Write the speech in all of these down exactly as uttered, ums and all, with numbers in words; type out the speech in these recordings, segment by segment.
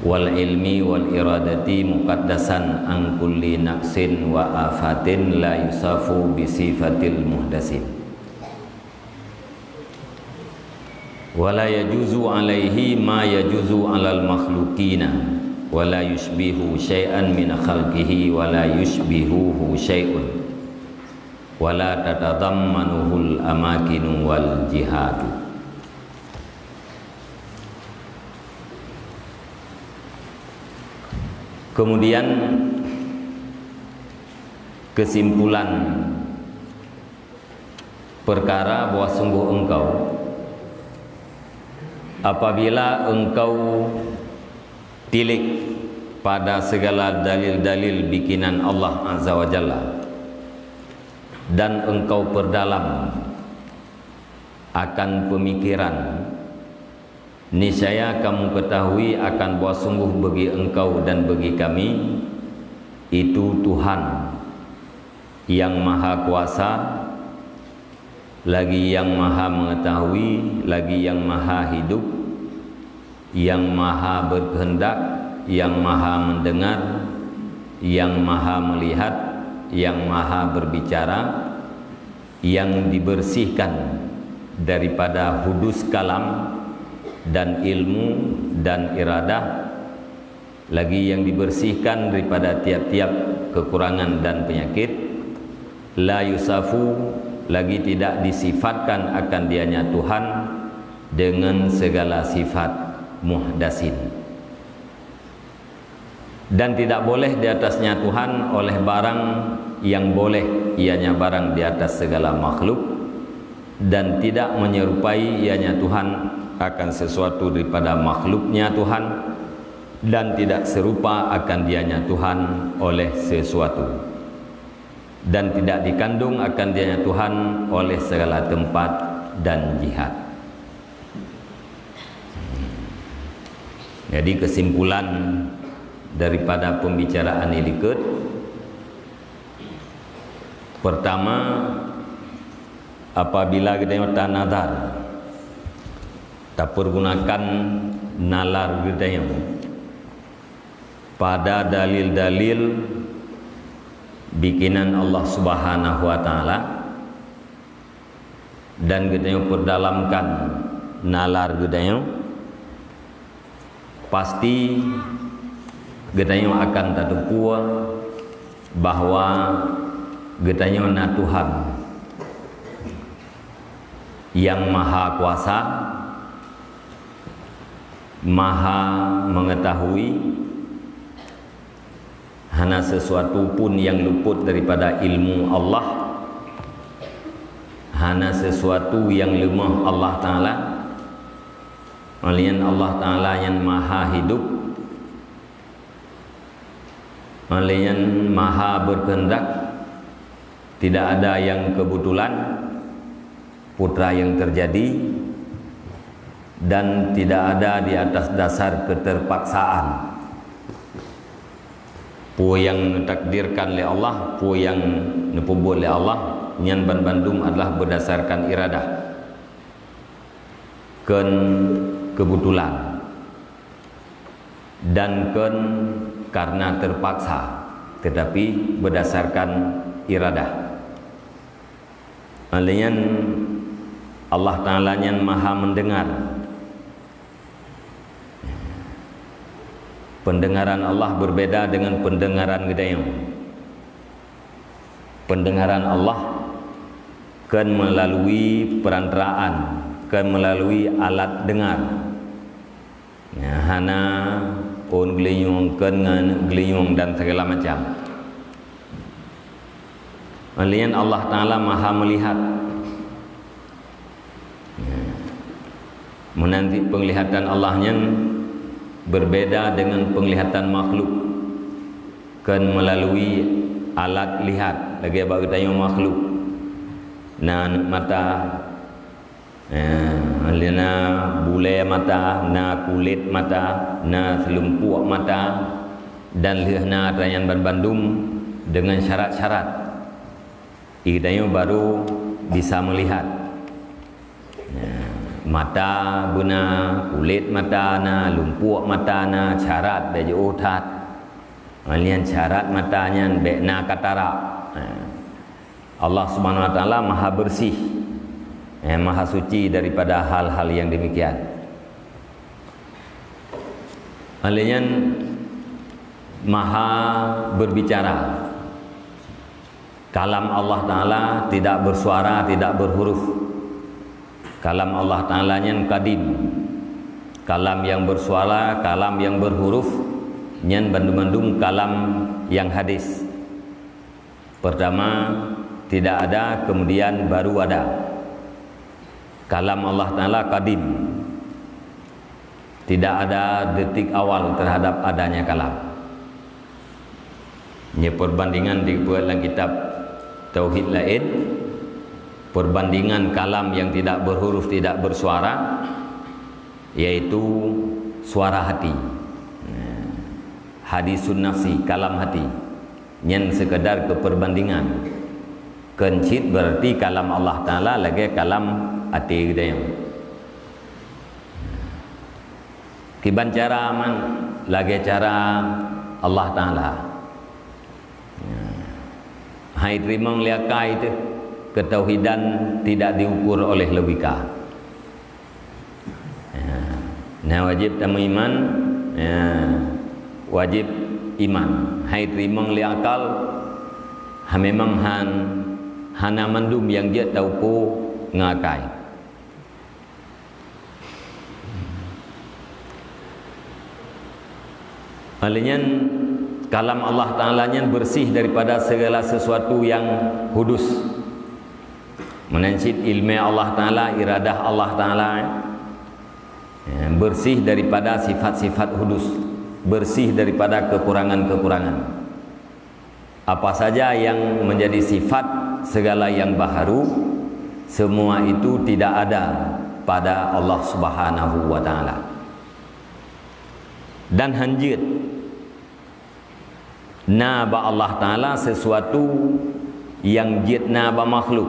wal ilmi wal iradati muqaddasan an kulli naqsin wa afatin la yusafu bi sifatil muhdasin. Wa la yajuzu alaihi ma yajuzu alal makhluqina, wa la yusybihu syai'an min khalqihi, wa la yusybihuhu syai'un, wa la tatadammanuhul amakinu wal jihadu. Kemudian, kesimpulan perkara bahwa sungguh engkau, apabila engkau tilik pada segala dalil-dalil bikinan Allah Azza wa Jalla, dan engkau perdalam akan pemikiran, niscaya kamu ketahui akan bahwa sungguh bagi engkau dan bagi kami itu Tuhan yang Maha Kuasa, lagi yang Maha Mengetahui, lagi yang Maha Hidup, yang Maha Berkehendak, yang Maha Mendengar, yang Maha Melihat, yang Maha Berbicara, yang dibersihkan daripada hudus kalam dan ilmu dan iradah, lagi yang dibersihkan daripada tiap-tiap kekurangan dan penyakit, la yusafu, lagi tidak disifatkan akan dianya Tuhan dengan segala sifat muhdasin. Dan tidak boleh di atasnya Tuhan oleh barang yang boleh ianya barang di atas segala makhluk, dan tidak menyerupai ianya Tuhan akan sesuatu daripada makhluknya Tuhan, dan tidak serupa akan dianya Tuhan oleh sesuatu, dan tidak dikandung akan dianya Tuhan oleh segala tempat dan jihad. Jadi, kesimpulan daripada pembicaraan ini likot, pertama, apabila geutanyoe tanazar, tapergunakan nalar geutanyoe pada dalil-dalil bikinan Allah Subhanahu wa Taala, dan geutanyoe perdalamkan nalar geutanyoe, pasti geutanyoe akan tateupeue bahwa geutanyoe na Tuhan yang Maha Kuasa, Maha Mengetahui, hana sesuatu pun yang luput daripada ilmu Allah, hana sesuatu yang lemah Allah Taala. Melainkan Allah Taala yang Maha Hidup, melainkan Maha Berkehendak, tidak ada yang kebetulan, putra yang terjadi, dan tidak ada di atas dasar keterpaksaan. Peue nyang neutakdirkan lé Allah, peue nyang neupeubuet lé Allah, nyan banmandum adalah berdasarkan iradah, kon kebetulan, dan kon karena terpaksa, tetapi berdasarkan iradah. Laén nyan, Allah Taala nyan Maha Mendengar. Pendengaran Allah berbeda dengan pendengaran geutanyoe. Pendengaran Allah kon melalui perantaraan, kon melalui alat dengar. Ya, hana ôn geulinyueng, kon ngon geulinyueng dan segala macam. Laén nyan Allah Taala Maha Melihat. Ya. Meunan cit penglihatan Allah nyan berbeda dengan penglihatan makhluk. Kon melalui alat lihat, lagée bak geutanyoe makhluk. Na aneuk mata, eh, na bulée mata, na kulét mata, na seulumpok mata, dan lheueh na atra nyan banmandum dengan syarat-syarat. Geutanyoe baru bisa melihat. Nah, Mata beuna, kulét mata na, lumpok mata na, carat bèk jiôh that. Ngon lheueh nyan carat mata nyan bèk na katarak. Ha. Allah Subhanahu wa Taala Maha Bersih, eh, Maha Suci daripada hal-hal yang demikian. Ngon lheueh nyan Maha Berbicara. Kalam Allah Taala tidak bersuara, tidak berhuruf. Kalam Allah Taala nyan kadim. Kalam yang bersuara, kalam yang berhuruf, nyan bandum-bandum kalam yang hadis. Pertama, tidak ada, kemudian baru ada. Kalam Allah Taala kadim. Tidak ada detik awal terhadap adanya kalam. Nyoe perbandingan dikeue lam kitab tauhid laén, perbandingan kalam yang tidak berhuruf, tidak bersuara, yaitu suara hati. Nah, hadisun nafsi, kalam hati. Nyan sekadar keu perbandingan. Kon cit berarti kalam Allah Taala lagèe kalam até geutanyoe. Kiban cara man lagèe cara Allah Taala. Hai teurimong lé akai teuh, keutauhidan tidak diukur oleh logika. Ya. Nah, wajib tameuiman, ya, wajib iman. Hai teurimong lé akal, ha, memang han, hana mandum nyang jeuet tauko ngon akai. Oleh nyan, kalam Allah Taala nyan bersih daripada segala sesuatu yang hudus. Meunan cit ileumèe Allah Taala, iradah Allah Taala, ya, bersih daripada sifat-sifat hudus, bersih daripada kekurangan-kekurangan. Apa saja yang menjadi sifat segala yang baharu, semua itu tidak ada pada Allah Subhanahu wa Taala. Dan han jeuet na bak Allah Taala sesuatu nyang jeuet na bak makhluk.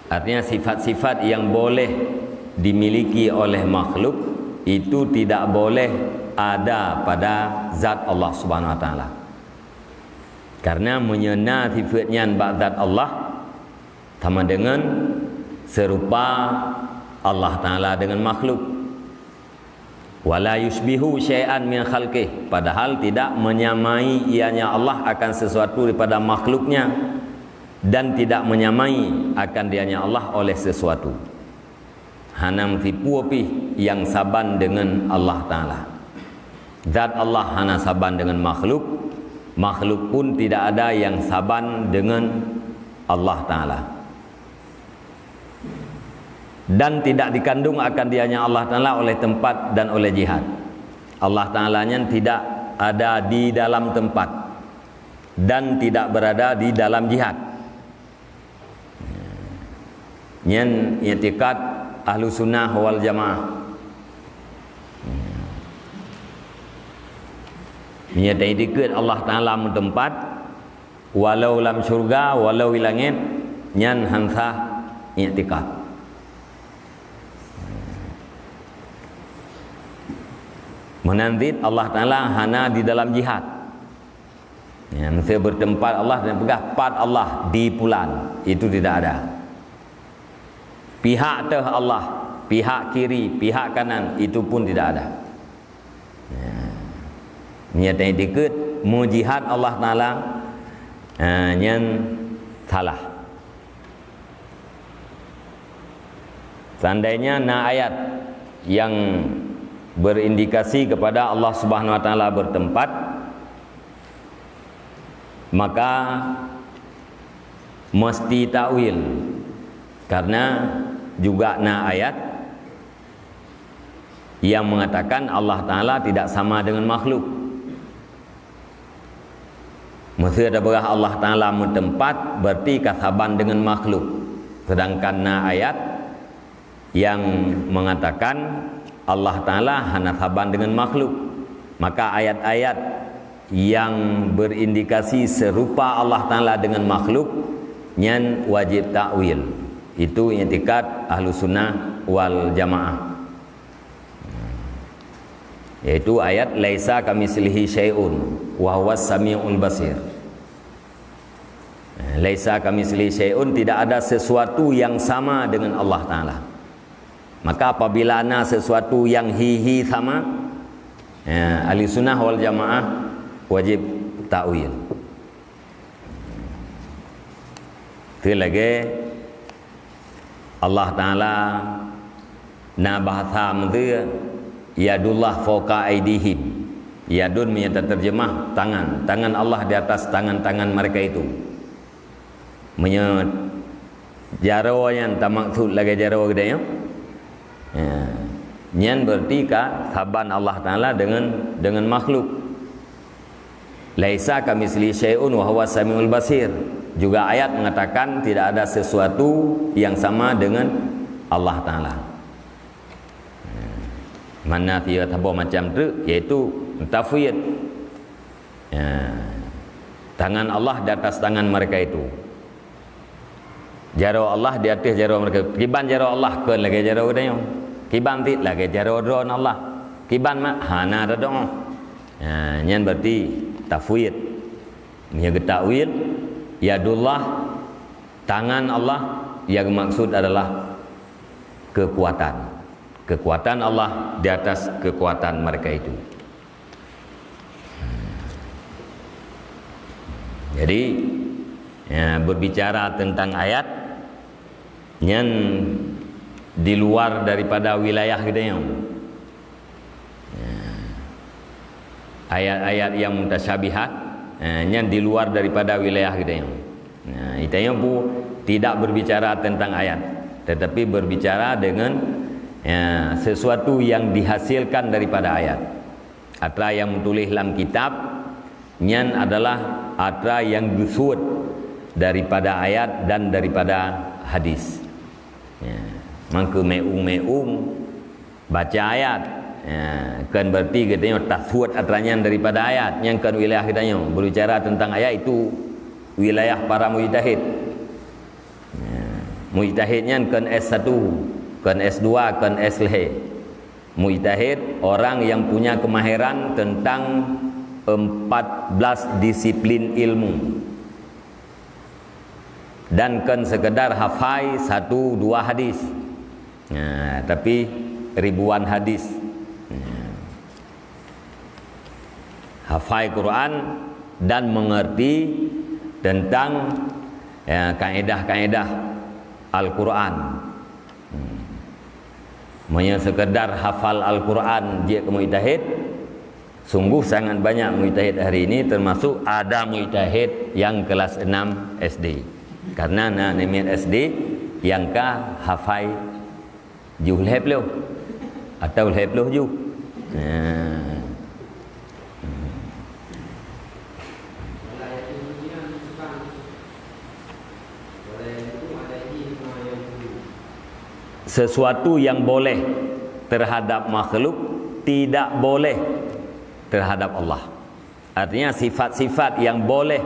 Artinya, sifat-sifat yang boleh dimiliki oleh makhluk itu tidak boleh ada pada zat Allah Subhanahu wa Taala. Karena meunyoe na sifat nyan bak zat Allah, sama dengan serupa Allah Taala dengan makhluk. "Wala yusybihu syai'an min khalqih," padahal tidak menyamai ianya Allah akan sesuatu daripada makhluknya, dan tidak menyamai akan dianya Allah oleh sesuatu. Hana meusipu pih nyang saban dengan Allah Taala. Zat Allah hana saban dengan makhluk, makhluk pun tidak ada nyang saban dengan Allah Taala. Dan tidak dikandung akan dianya Allah Taala oleh tempat dan oleh jihad. Allah Taala nyan tidak ada di dalam tempat dan tidak berada di dalam jihad. Nyan i'tikad Ahlussunnah wal Jamaah. Nyan i'tikad Allah Taala meuteumpat, walau lam syurga, walau di langét, nyan han sah i'tikad. Meunan cit Allah Taala hana di dalam jihad. Ya, miseue beuteumpat Allah dan peugah, "Pat Allah di pulan." Itu tidak ada. Pihak teuh Allah, pihak kiri, pihak kanan, itu pun tidak ada. Ya. Nyan dikeue meujihad Allah Taala, ha, nyan salah. Seandainya na ayat yang berindikasi kepada Allah Subhanahu wa Taala bertempat, maka mesti takwil, karena juga na ayat yang mengatakan Allah Taala tidak sama dengan makhluk. Meuseu tapeugah Allah Taala meuteumpat, berarti ka saban dengan makhluk. Sedangkan na ayat yang mengatakan Allah Taala hana saban dengan makhluk. Maka ayat-ayat yang berindikasi serupa Allah Taala dengan makhluk, nyan wajib takwil. Itu i'tikad Ahlus Sunnah wal Jamaah. Yaitu ayat, "Laisa kamitslihi syai'un wa huwas samiul basir." Laisa kamitslihi syai'un, tidak ada sesuatu yang sama dengan Allah Taala. Maka apabila na sesuatu yang hi-hi sama, ya, Ahli Sunnah wal Jamaah wajib takwil. Teu lagèe Allah Taala na bahasa meuteu, "Yadullah fauqa aidihim." Yadun meunyoe tateurjeumah tangan, tangan Allah di atas tangan-tangan mereka itu. Meunyoe jaroe nyan tamaksud lagèe jaroe geutanyoe, ya, nyan berarti ka saban Allah Taala dengan, dengan makhluk. "Laisa kamitslihi syai'un wa huwas samiul basir." Juga ayat mengatakan tidak ada sesuatu yang sama dengan Allah Taala. Mana sira saboh macam treuk, yaitu tafwid. Ya. Tangan Allah di atas tangan mereka itu. Jaroe Allah di ateueh jaroe mereka. Kiban jaroe Allah kon lagèe jaroe geutanyoe. Kiban cit lagèe jaroe droen Allah. Kiban mak hana droen. Ha, nyan berarti tafwid. Meunyoe geutakwil, yadullah, tangan Allah, yang maksud adalah kekuatan. Kekuatan Allah di atas kekuatan mereka itu. Jadi, ya, berbicara tentang ayat, nyan di luar daripada wilayah geutanyoe. Ya. Ayat-ayat yang mutasyabihat, eh, nyan di luar daripada wilayah geutanyoe. Nah, geutanyoe pun tidak berbicara tentang ayat, tetapi berbicara dengan, ya, sesuatu yang dihasilkan daripada ayat. Atra nyang meutuléh lam kitab, nyan adalah atra nyang geusuet daripada ayat dan daripada hadis. Ya, mangke meu'ueng-meu'ueng baca ayat. Ya, kan berarti geutanyoe tasuet atra nyan daripada ayat. Nyan kan wilayah geutanyoe. Berbicara tentang ayat, itu wilayah para mujtahid. Ya, mujtahid nyan kan S satu, kan S dua, kan S lhèe. Mujtahid, orang yang punya kemahiran tentang empat belas disiplin ilmu. Dan kan sekedar hafai satu dua hadis. Nah, tapi ribuan hadis. Nah. Hafai Quran dan mengerti tentang, ya, kaedah-kaedah Al-Quran. Hmm. Meunyoe sekedar hafal Al-Quran jeuet keu mujtahid, sungguh sangat banyak mujtahid hari ini, termasuk ada mujtahid nyang kelas enam S D. Karena na namiet S D nyang ka hafai ju lhèe ploh atau lhèe ploh ju. Nah. Sesuatu yang boleh terhadap makhluk tidak boleh terhadap Allah. Artinya, sifat-sifat yang boleh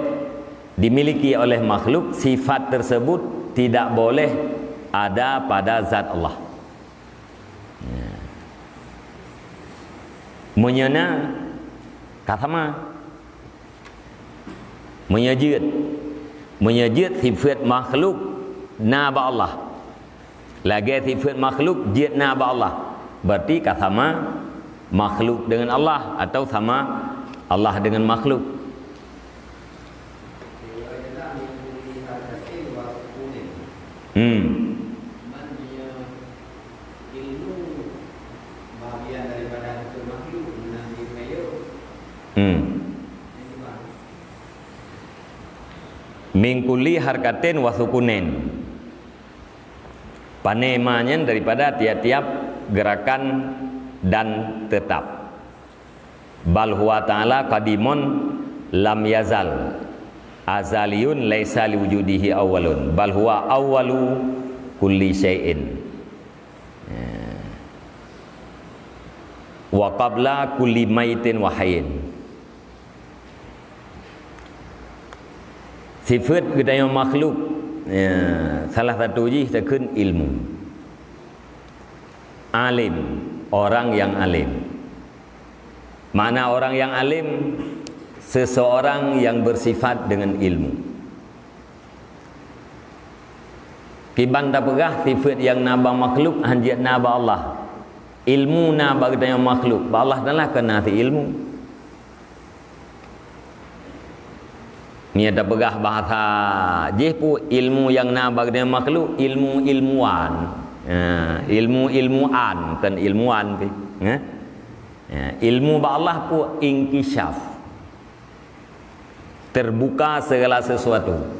dimiliki oleh makhluk, sifat tersebut tidak boleh ada pada zat Allah. Ya. Meunyoe na, ka sama. Meunyoe jeuet, meunyoe jeuet sifat makhluk na bak Allah, lagèe sifat makhluk jeuet na bak Allah, berarti ka sama makhluk dengan Allah atau sama Allah dengan makhluk. Hmm. Hmm. Min kulli harkatin wa sukunin. Pane ma nyan daripada tiap-tiap gerakan dan tetap. Bal huwa ta'ala qadimun lam yazal, azaliyun laisa liwujudihi awwalun, bal huwa awwalu kulli syai'in. Ya. Wa qabla kulli maitin wa hayyin. Sifat geutanyoe makhluk, Ya, salah satu jih takheun ilmu. Alim, orang yang alim. Makna orang yang alim, seseorang yang bersifat dengan ilmu. Kiban tapeugah sifat nyang na bak makhluk hanjeuet na bak Allah. Ilmu na bak geutanyoe makhluk, bak Allah Taala kon na ilmu. Meunyoe tapeugah bahasa jih pun ilmu nyang na bak geutanyoe makhluk, ilmu-ilmuan. Ha, ilmu-ilmuan, kon ilmuwan pih. Ha? Ha, ilmu bak Allah pun inkisyaf. Terbuka segala sesuatu.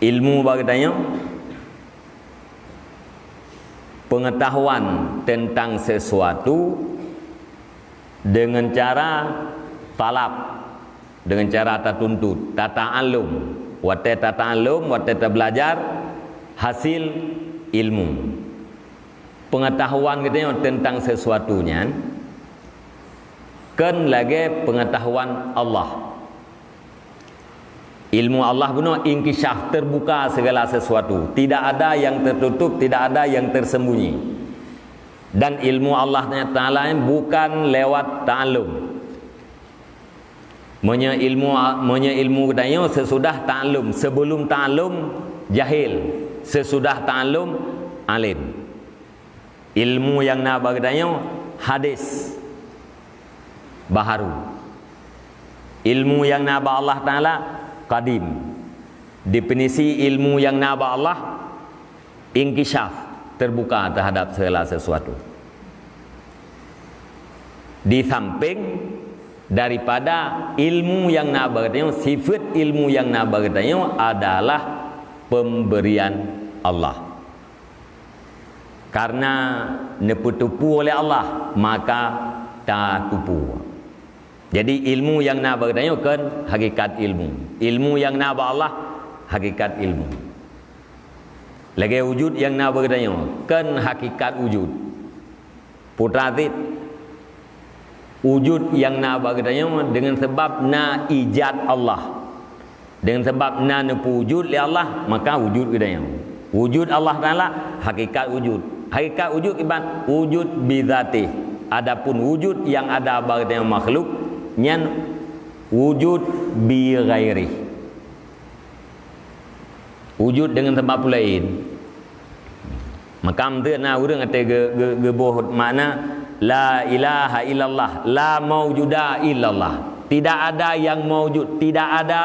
Ilmu bak geutanyoe, pengetahuan tentang sesuatu dengan cara talab, dengan cara tatuntut, tata'allum. Watée tata'allum, watée tabeulajar, hasil ilmu. Pengetahuan geutanyoe tentang sesuatu nyan kon lagée pengetahuan Allah. Ilmu Allah bunoe inkisyaf, terbuka segala sesuatu. Tidak ada yang tertutup, tidak ada yang tersembunyi. Dan ilmu Allah Taala bukan lewat ta'allum. Meunyoe ilmu, meunyoe ilmu geutanyoe sesudah ta'allum, sebelum ta'allum jahil, sesudah ta'allum alim. Ilmu nyang na bak geutanyoe hadis baharu. Ilmu nyang na bak Allah Taala kadim. Definisi ilmu nyang na bak Allah, inkisyaf, terbuka terhadap segala sesuatu. Di samping daripada ilmu nyang na bak geutanyoe, sifat ilmu nyang na bak geutanyoe adalah pemberian Allah. Karena neupeuteupeue lé Allah, maka tateupeue. Jadi, ilmu nyang na bak geutanyoe kon hakikat ilmu. Ilmu nyang na bak Allah, hakikat ilmu. Lagée wujud nyang na bak geutanyoe, kon hakikat wujud. Putra Aziz, wujud nyang na bak geutanyoe deungon sabab na ijat Allah. Deungon sabab na neupeuwujud lé Allah, maka wujud geutanyoe. Wujud Allah Taala, hakikat wujud. Hakikat wujud iban wujud bizatih. Adapun wujud nyang ada bak geutanyoe makhluk, nyan wujud bi ghairih. Wujud deungon sabab peue laén. Maka meuteuek na ureuëng até ge-, ge-, geuboh makna, "La ilaha illallah, la maujuda illallah." Tidak ada yang maujud, tidak ada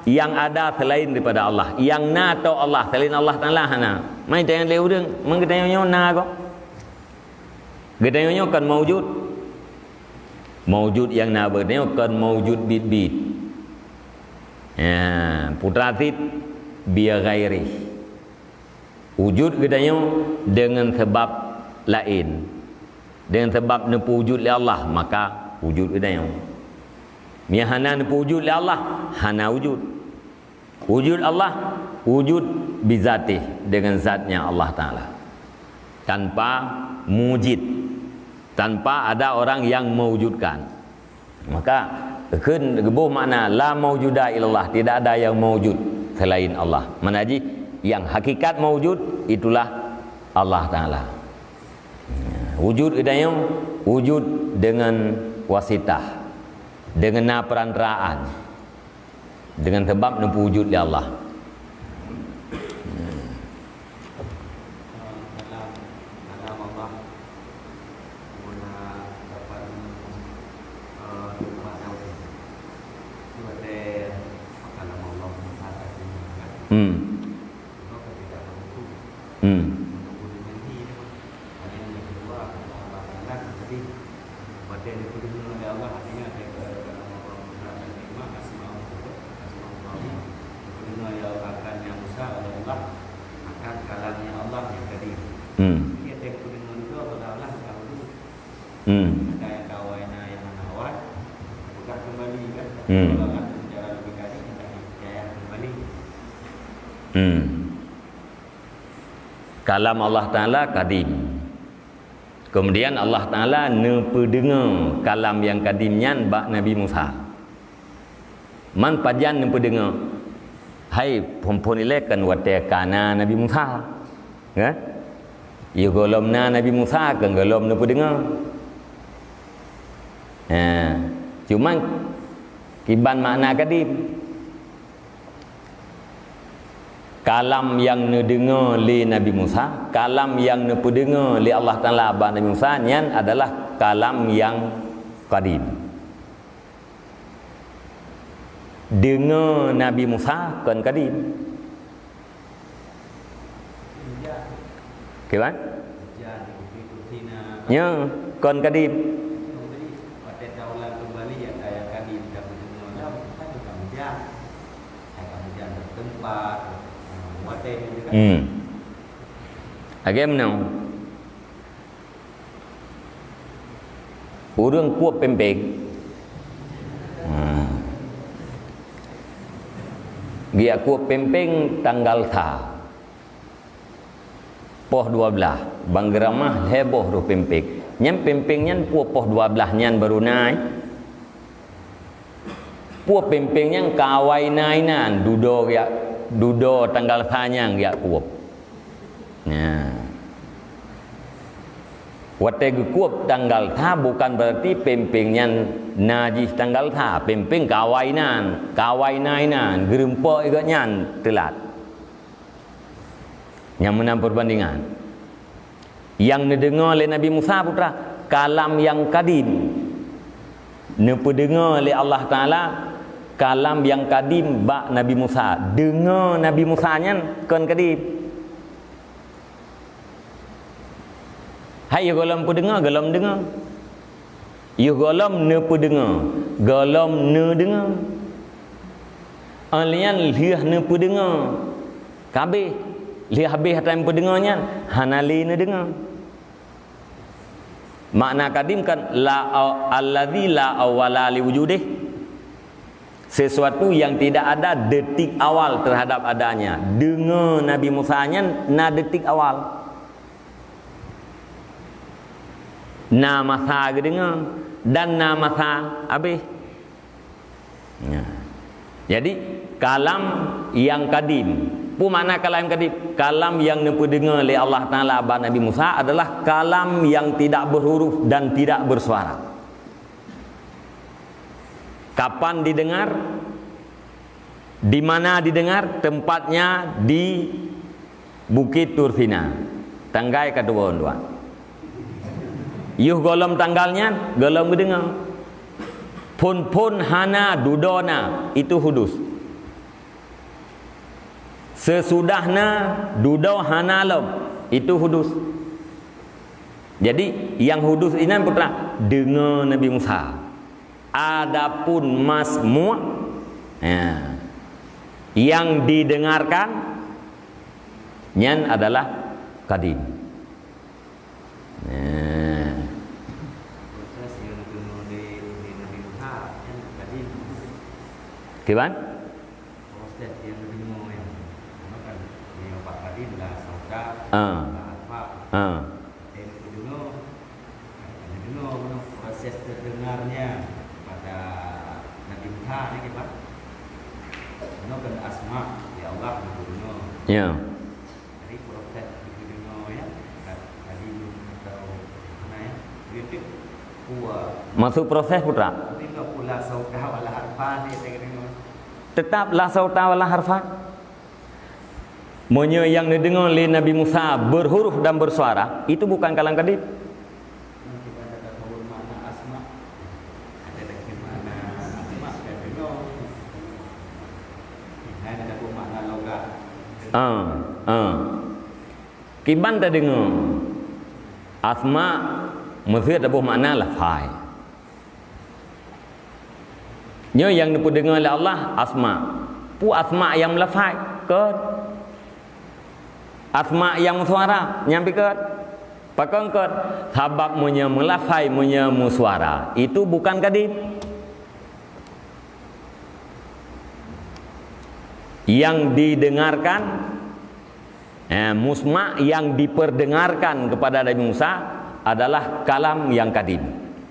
yang ada selain daripada Allah. Yang na tok Allah, selain Allah Taala hana. Mai tanyong lé ureuëng, meugeutanyoe nyoe na kok? Geutanyoe nyoe kan maujud. Maujud nyang na bak geutanyoe kan maujud biet-biet. Ya, putra Aziz bi ghairih. Wujud geutanyoe deungon sabab laén. Deungon sabab neupeuwujud lé Allah, maka wujud geutanyoe. Meunyo hana neupeuwujud lé Allah, hana wujud. Wujud Allah, wujud bizatih, deungon zatnya Allah Taala. Tanpa mujid, tanpa ada orang yang mewujudkan. Maka, kheun geuboh makna la maujuda illallah, tidak ada yang maujud selain Allah. Makna jih, yang hakikat maujud itulah Allah Taala. Wujud geutanyoe, wujud deungon wasitah, deungon na perantaraan, deungon sabab neupeuwujud lé Allah. Dalam, dalam Allah, guna dapat, eh, tempat jauh. Itu ada dalam Allah, tempat jauh. Hmm. Hmm. Hmm. Hmm. Hmm. Hmm. Kalam Allah Taala kadim. Kemudian Allah Taala neupeudeungoe kalam nyang kadim nyan bak Nabi Musa. Man pajan neupeudeungoe? Hai phon-phon ilée kan watée ka na Nabi Musa. Kan? Yôh gohlom na Nabi Musa kan gohlom neupeudeungoe. Ha, cuman kiban makna kadim. Kalam nyang neudeungoe lé Nabi Musa, kalam nyang neupeudeungoe lé Allah Taala bak Nabi Musa, nyan adalah kalam nyang kadim. Deungoe Nabi Musa kon kadim. Kiban? Nyo, kon kadim. Hmm. Lagée meunoe. Ureuëng kueb péng-péng. Hmm. Geujak kueb péng-péng tanggal sa. Poh dua blaih, ban geuramah lhée boh roh péng-péng. Nyan péng-péng nyan peue poh dua blaih nyan barô na? Peue péng-péng nyan ka awai na inan, dudoe geujak, dudoe tanggal sa nyan geujak kueb. Nah. Watée geukueb tanggal sa bukan berarti péng-péng nyan na jih tanggal sa. Péng-péng ka awai inan, ka awai na inan, geureumpok geuh nyan teulat. Nyang meunan peubandingan. Nyang neudeungoe lé Nabi Musa putra, kalam nyang kadim. Neupeudeungoe lé Allah Taala kalam nyang kadim bak Nabi Musa. Deungoe Nabi Musa nyan kon kadim. Hai gohlom peudeungoe, gohlom deungoe. Yôh gohlom neupeudeungoe, gohlom neudeungoe. Óh lheueh nyan lheueh neupeudeungoe, ka habéh. Lheueh habéh atra neupeudeungoe nyan, hana lé neudeungoe. Makna kadim kan la au-, alladzi la awwala li wujudih. Sesuatu yang tidak ada detik awal terhadap adanya. Deungoe Nabi Musa nyan na detik awal. Na masa geudeungoe dan na masa habéh. Nah. Jadi, kalam nyang kadim. Peue makna kalam nyang kadim? Kalam nyang neupeudeungoe lé Allah Taala bak Nabi Musa adalah kalam yang tidak berhuruf dan tidak bersuara. Kapan didengar? Di mana didengar? Tempatnya di Bukét Tur Sina, tanggai ka tuwoe dua. Yôh gohlom tanggal nyan, gohlom geudeungoe. Phon-phon hana, dudoe na, itu hudus. Sesudah na, dudoe hana lom, itu hudus. Jadi, nyang hudus inan putra, deungoe Nabi Musa. Adapun masmu', ya, yang didengarkan, nyan adalah kadim. Nah. Proses yang dibunuh di, di Nabi Musa, kan tadi. Kiban? Proses yang dibunuh yang, kan, yang Pak tadi lah sauda, Ah. lah apa. Ah. Yang dibunuh, dibunuh, proses terdengarnya pada Nabi Musa ni, Pak. Bunoe kan asma, ya Allah, dibunuh. Ya. Jadi, proses geudeungoe, ya, ka-, kadim atau mana, ya, YouTube, kuah. Maksud proses, putra? Tapi enggak pula sauta wala harfa ni, saya kata, tetap la sauta wala harfa. Meunyoe nyang neudeungoe lé Nabi Musa berhuruf dan bersuara, itu bukan kalam kadim. Ah, ah. Kiban tadeungoe. Asma, meuseuet taboh makna lafai. Nyoe nyang neupeudeungoe lé Allah, asma. Peue asma nyang meulafai? Kon. Asma nyang meusuara, nyan pih kon. Pakon kon? Sabab meunyoe meulafai, meunyoe meusuara, itu bukan kadim. Yang didengarkan, eh, musma' yang diperdengarkan kepada Nabi Musa adalah kalam yang kadim.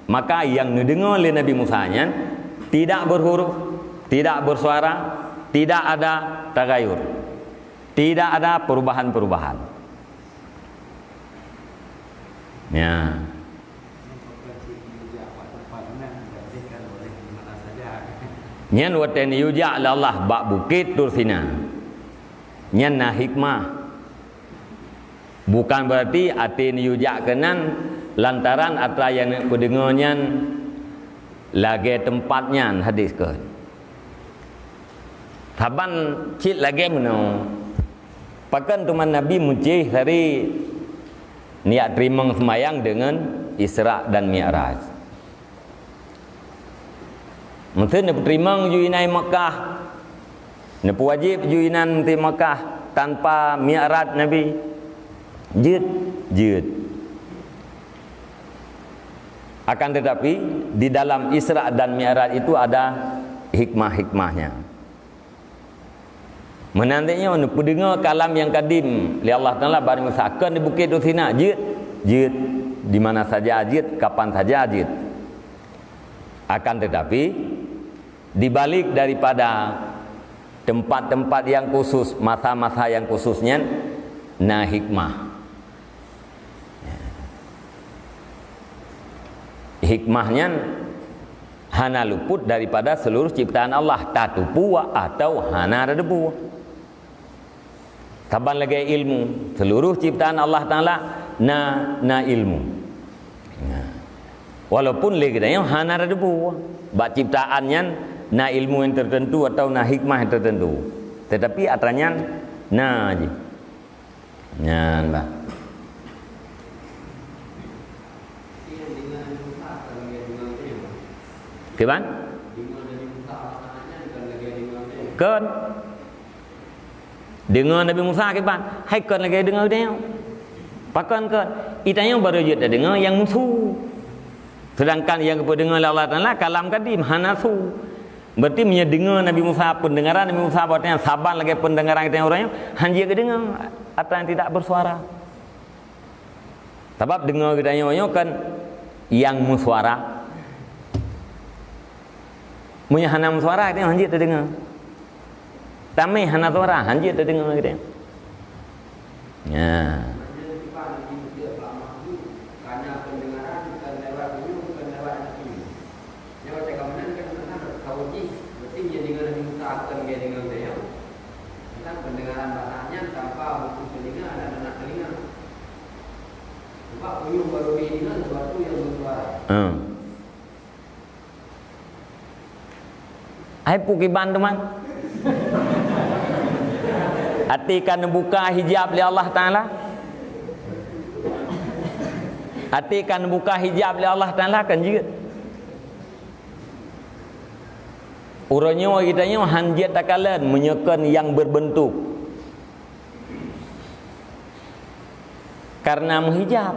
Maka yang neudeungoe lé Nabi Musa nyan tidak berhuruf, tidak bersuara, tidak ada tagayur. Tidak ada perubahan-perubahan. Ya. Nyan watée neuyue jak lé Allah bak Bukét Tursina. Nyan na hikmah. Bukan berarti até neuyue jak keunan lantaran atra nyang neupeudeungoe nyan lagée teumpat nyan, hadis keuh. Saban cit lagée meunoe. Pakon teuma Nabi meucéh sari neujak teurimong seumayang deungon Isra dan Mi'raj. Meuseu neupeutimang ju inan Makkah, neupeuwajéb ju inan di Makkah tanpa mi'raj Nabi. Jeuet, jeuet. Akan tetapi, di dalam Isra dan Mi'raj itu ada hikmah-hikmahnya. Meunan teuk nyoe neupeudeungoe kalam nyang kadim lé Allah Taala bak Nabi Musa, "Kon di Bukét Tursina, jeuet, jeuet, di mana saja jeuet, kapan saja jeuet." Akan tetapi, di balik daripada tempat-tempat yang khusus, masa-masa yang khusus nyan, na hikmah. Hikmah nyan hana luput daripada seluruh ciptaan Allah, tateupeue atawa hana tateupeue. Saban lagée ilmu, seluruh ciptaan Allah Taala na, na ilmu. Nah, walaupun lé geutanyoe hana tateupeue, bak ciptaan nyan na ilmu nyang tertentu atawa na hikmah nyang tertentu. Tetapi atra nyan na jih. Nyan bah. Kiban? Kon. Deungoe Nabi Musa kiban? Hai kon lagée deungoe geutanyoe. Pakon kon? Geutanyoe barô jeuet tadeungoe nyang meusu. Sedangkan nyang geupeudeungoe lé Allah Taala kalam kadim, hana su. Berarti meunyoe deungoe Nabi Musa, peundengaran Nabi Musa bak watée nyan saban lagée peundengaran geutanyoe uroe nyoe, han jeuet geudeungoe atra nyang tidak bersuara. Sabab deungoe geutanyoe nyoe kan nyang meusuara. Meunyoe hana meusuara, geutanyoe han jeuet tadeungoe. Tamé hana suara, han jeuet tadeungoe geutanyoe. Nya. Nyoe watée ka meunan kan meunan ka uji, berarti nyan deungoe Nabi Musa kon lagée deungoe geutanyoe. Tentang pendengaran basa nyan tanpa buku telinga dan anak telinga. Sebab unyueng barô deungoe sesuatu nyang bersuara. Hmm. Hai peue kiban teuma? Até ka neubuka hijab lé Allah Taala? Até ka neubuka hijab lé Allah Taala kan jeuet? Uroe nyoe geutanyoe han jeuet takalon meunyoe kon nyang berbentuk, karena meuhijab.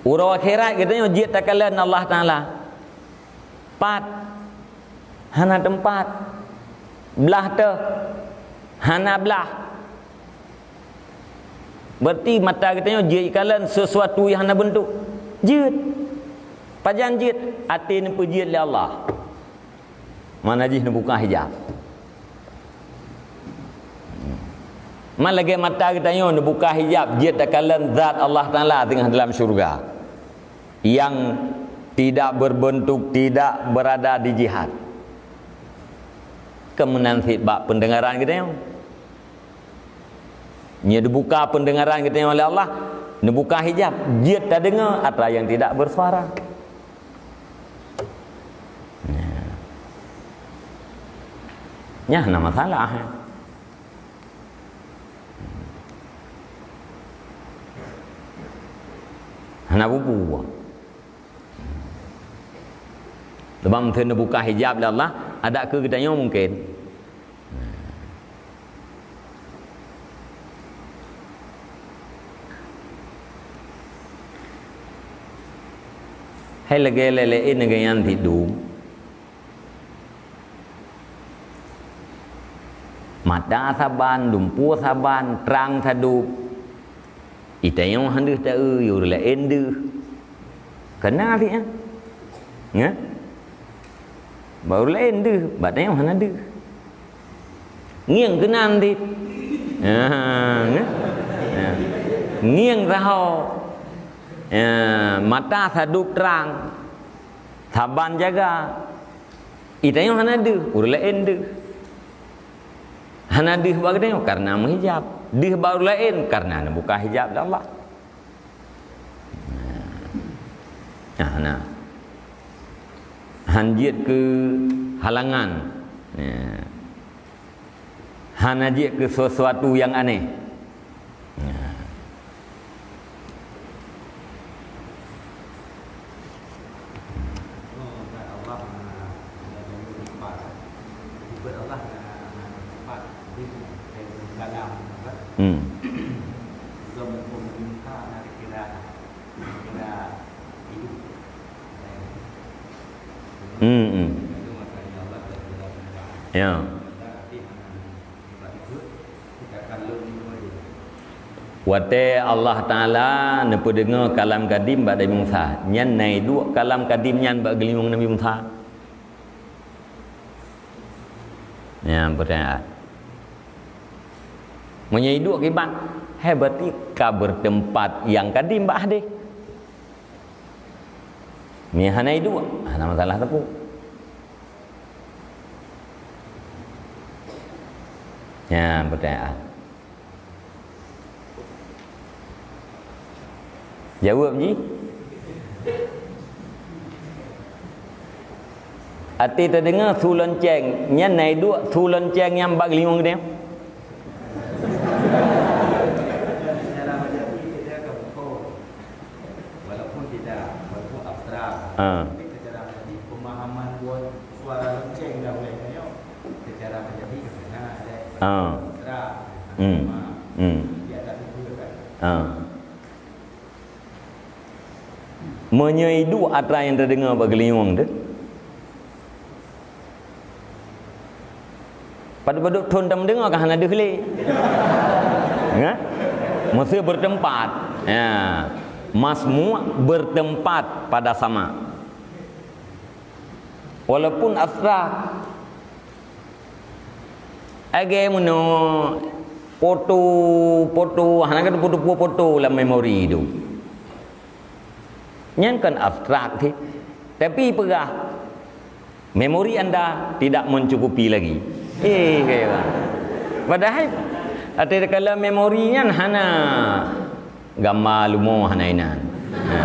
Uroe akhirat geutanyoe jeuet takalon Allah Taala. Pat, hana teumpat. Blah teuh, hana blah. Berarti mata geutanyoe jeuet jikalon sesuatu nyang hana bentuk. Jeuet. Pajan jeuet? Até neupeujeuet lé Allah. Mana jih neubuka hijab. Man lagée mata geutanyoe neubuka hijab, jeuet takalon zat Allah Taala teungoh dalam syeuruga. Yang tidak berbentuk, tidak berada di jihad. Keumudian cit bak peundengaran geutanyoe. Nyoe dibuka peundengaran geutanyoe lé Allah, neubuka hijab, jeuet tadeungoe atra nyang tidak bersuara. Nyan hana masalah. Hana bubu. Teuma meuseu neubuka hijab lé Allah, adak keu geutanyoe mungken. Hai lagée lé-lé nyan sidum. Mata saban, lumpue saban, trang sadub. Geutanyoe han deuh taeu, ureuëng laén deuh. Kana sih, ah? Nya? Bak ureuëng laén deuh, bak tanyoe hana deuh. Ngieng keunan dit. Ha, ngieng. Ha. Ngieng saho. Ha, mata sadub trang. Saban jaga. Itanyoe hana deuh, ureueng laén deuh. Hana deuh bak geutanyoe karena meuhijab. Deuh bak ureueng laén karena neubuka hijab lé Allah. Nah, nah. Han jeuet keu halangan. Nah. Hana jeuet keu sesuatu nyang aneh. Nah. Hmm. Hmm, hmm. Ya. Watée Allah Taala neupeudeungoe kalam kadim bak Nabi Musa, nyan na iduek kalam kadim nyan bak geulinyueng Nabi Musa. Nyan peurtanyaan. Meunyoe iduek kiban, hai berarti ka bertempat nyang kadim bak hadeh. Meunyoe hana iduek, hana masalah teupeu. Nyan peurtanyaan. Jaweueb jih. Até tadeungoe su lonceng, nyan na iduek su lonceng nyang bak geulinyueng geutanyoe? Walaupun tidak, walaupun abstrak, ha, tapi secara menjadi pemahaman buat suara lonceng dah mulai tanya, secara menjadi kesana ada, ha, abstrak, hmm, cuma, hmm, di atas itu kan. Ha. Meunyoe iduek atra nyang tadeungoe bak geulinyueng teuh, padub-padub thon tameudeungoe ka hana deuh lé. Nyan? Meusti bertempat. Ya. Masmu' bertempat pada sama. Walaupun abstrak. Lagée meunoe foto, foto, hana ka teupeue-teupeue foto lam memori tu. Nyan kan abstrak cit. Tapi peugah, memori anda tidak mencukupi lagi. Eh, kaya. Padahai, até kala memori nyan hana gamba lumo hana inan. Ha,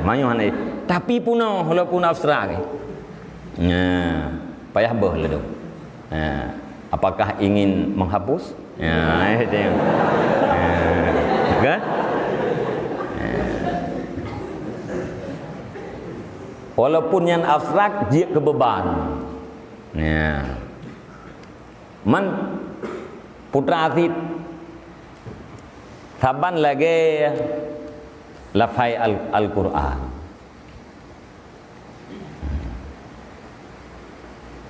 manyuh hana. Tapi peunoh walaupun abstrak. Nah, payah beuh laju. Ha, apakah ingin menghapus? Ya, eh, tengok. Ha, kan? Ha. Walaupun nyan abstrak, jeuet keu beuban. Ya. Man putra cit saban lagée lafai Al-, Al-Qur'an.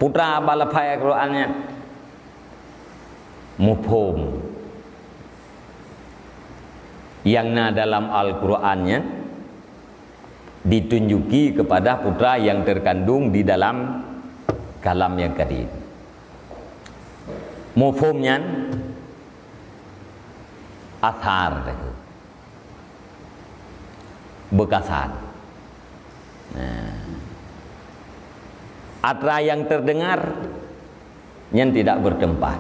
Putra bak lafai Al-Qur'an nyan muphom. Nyang na dalam Al-Qur'an nyan ditunjuki kepada putra yang terkandung di dalam kalam yang kadim. Muphom nyan athar, beukasan. Nah. Atra yang terdengar nyan tidak bertempat.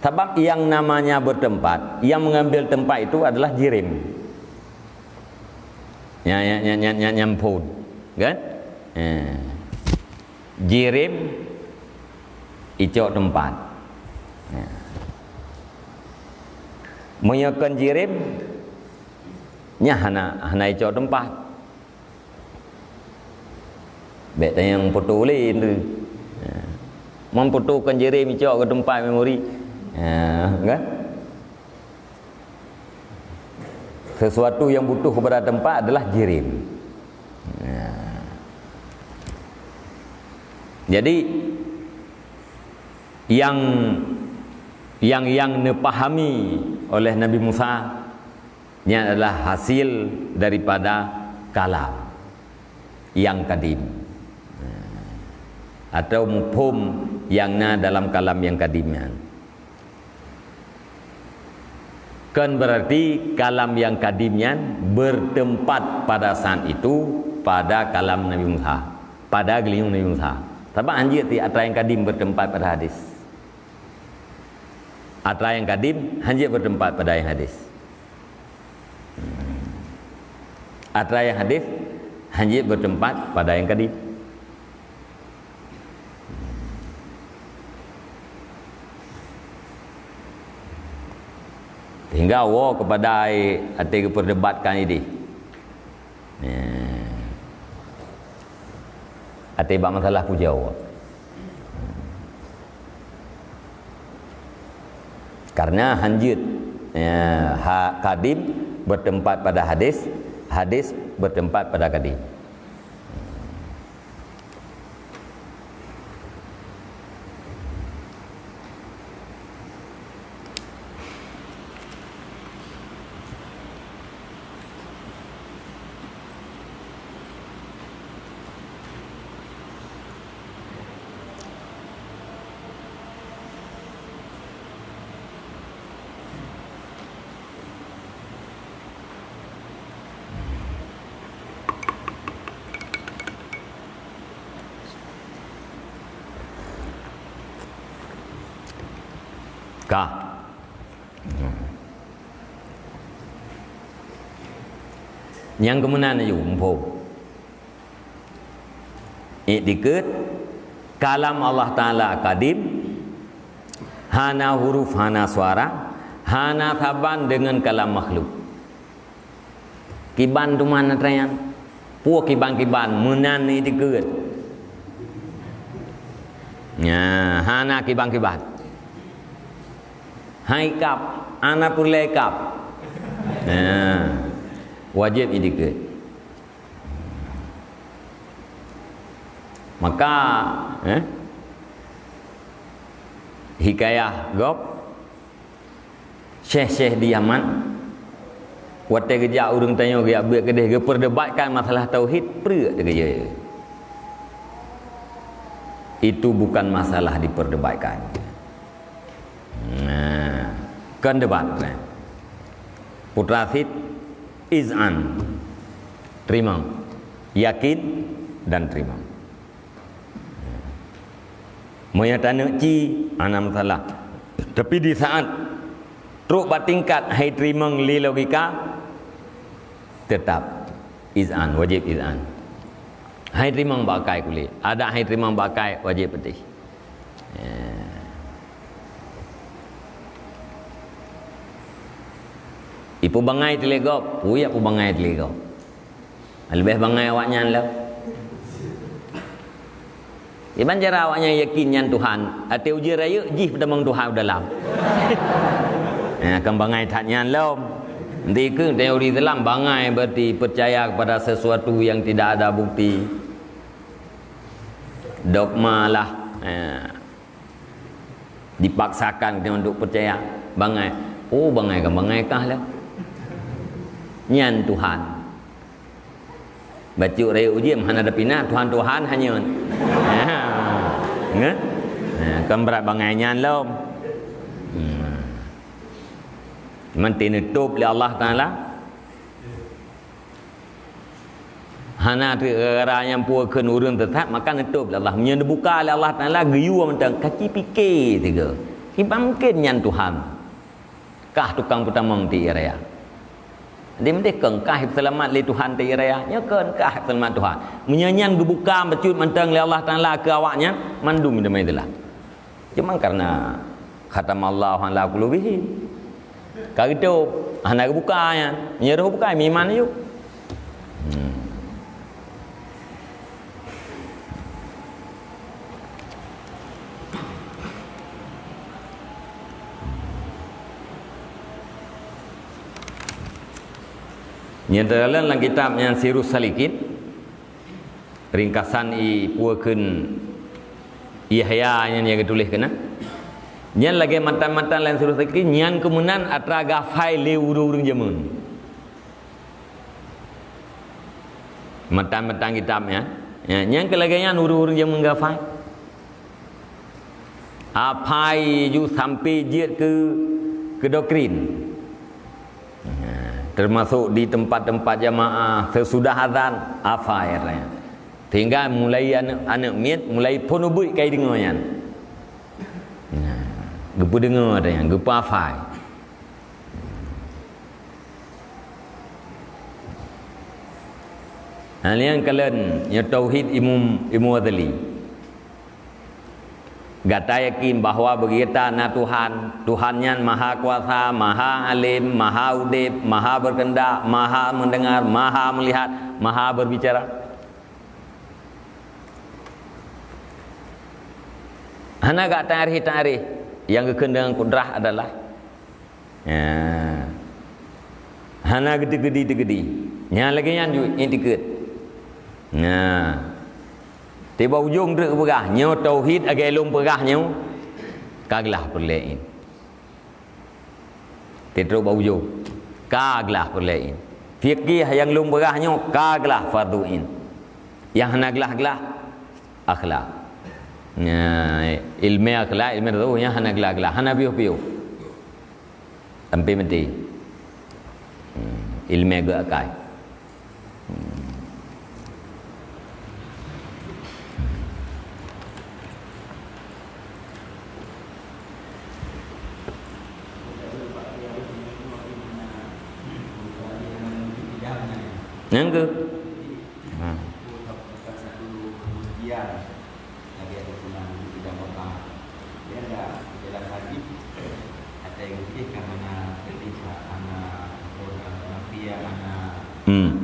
Sabab yang namanya bertempat, yang mengambil tempat itu adalah jirim. Nya, nya, nya, nya, nya, nyan phon, kan? Eh. Jirim icok teumpat. Ya. Meunyoe kon jirim, nyan hana, hana icok teumpat. Bék tanyong foto ulée tu. Ya. Meunyoe foto kon jirim icok keu teumpat memori. Ya, kan? Sesuatu yang butuh kepada tempat adalah jirim. Nah. Jadi, yang, yang, yang neupahami oleh Nabi Musa, nyan adalah hasil daripada kalam yang kadim. Nah. Atau muphom nyang na dalam kalam nyang kadim nyan. Kon berarti kalam nyang kadim nyan bertempat pada saat itu pada kalam Nabi Musa, pada geulinyueng Nabi Musa. Sabab hanjeuet ti atra nyang kadim bertempat pada hadis. Atra nyang kadim hanjeuet bertempat pada nyang hadis. Atra nyang hadis hanjeuet bertempat pada nyang kadim. Sehingga woe kepada ai até geuperdebatkan idéh. Nah. Até bak masalah puja woe. Karena hanjeuet, ya, ha, kadim bertempat pada hadis, hadis bertempat pada kadim. Ka. Nyang keumeunan aju, muphom. Iktikeuet, kalam Allah Taala kadim, hana huruf, hana suara, hana saban deungon kalam makhluk. Kiban teuma na atra nyan. Peue kiban-kiban, meunan iktikeuet. Nya, hana kiban-kiban. Hai kab, hana peureulée kab. Nya, wajéb iktikeuet. Maka, eh, hikayah gob, syekh-syekh di Yaman, watée geujak ureuëng tanyoe geujak beuet keudeh geuperdebatkan masalah tauhid, preuk teuh geujak. Itu bukan masalah diperdebatkan. Nah, kon debat, nah. Putra Sid, iz'an. Teurimong. Yakin dan teurimong. Meunyoe taneuk ci, hana masalah. Tapi di saat trok bak tingkat hai teurimong lé logika, teutap iz'an, wajéb iz'an. Hai teurimong bak akai kulét, adak hai teurimong bak akai wajéb peutéh. Ya. Ipeubangai teuh lé gob, peue jak peubangai teuh lé gob. Leubeh bangai awaknyan lom. Kiban cara awaknyan yakin nyan Tuhan, até ujeuen rayeuk jih peutamong Tuhan u dalam. Ya, kon bangai that nyan lom. Nanti keu teori Islam bangai berarti percaya kepada sesuatu yang tidak ada bukti. Dogma lah. Ya. Dipaksakan kita untuk percaya. Bangai. Oh, bangai kan bangai kah lah. Nyan Tuhan. Bacut rayeuk ujeuen hana ada pina, Tuhan-Tuhan hanyut. Ha. Nge? Ha, kan berat bangai nyan lom. Hmm. Cuman teuneutôp lé Allah Taala. Hana teuk gara-gara nyang peue kheun ureuëng teutap, maka neutôp lé Allah. Meunyoe neubuka lé Allah Taala, geuyue mantong, ka ci pike tiga. Kiban mungken nyan Tuhan. Kah tukang peutamong ti raya. Di meunteh keu kah seulamat lé Tuhan ti raya. Nyoe keu kah seulamat Tuhan. Meunyoe nyan geubuka bacut mantong lé Allah Taala keu awaknyan, mandum damai teulah. Cuma karena khatamallahu ala qulubihim. Ka geutôp, hana geubuka nyan. Meunyoe roh buka, meuiman aju. Hmm. Nyan teukalon lam kitab nyan Sirus Salikin, ringkasan i peue kheun Yahya nyan nyang geutuléh keunan. Nyan lagée matan-matan laén Sirus Salikin, nyan keumeunan atra geuhafai lé ureuëng-ureuëng jameun. Matan-matan kitab nyan. Ya, nyan keu lagée nyan ureuëng-ureuëng jameun geuhafai. Aphai ju sampai jeuet keu, keu doktrin. Nah, termasuk di tempat-tempat jamaah, sesudah azan, aphai katanya. Sehingga mulai aneuk, aneuk miet mulai phon ubit kai deungoe nyan. Nah, geupeudeungoe katanya, geupeuaphai. Nah, nyang kalon nyoe tauhid Imam, Imam Ghazali. Gata yakin bahwa bagi gata na Tuhan, Tuhan nyan maha kuasa, maha alim, maha udeb, maha berkehendak, maha mendengar, maha melihat, maha berbicara? Hana gata takrif-takrif, nyang geukheun deungon kudrah adalah Ya. Hana geuteugedi-teugedi. Nyang lagèe nyan ju iktikeuet. Nah. Tiba ujong treuk peugah, nyoe tauhid lagèe lôn peugah nyoe, ka glah peureulèe ain. Titrok bak ujong, ka glah peureulèe ain. Fikih nyang lôn peugah nyoe ka glah fardu ain. Nyang hana glah-glah akhlak. Nah, ilmu akhlak, ilmu tasawuf nyang hana glah-glah, hana piôh-piôh. Sampai mati. Hmm, ileumèe geuh akai. Hmm. Nyang keu? Ha. Hmm.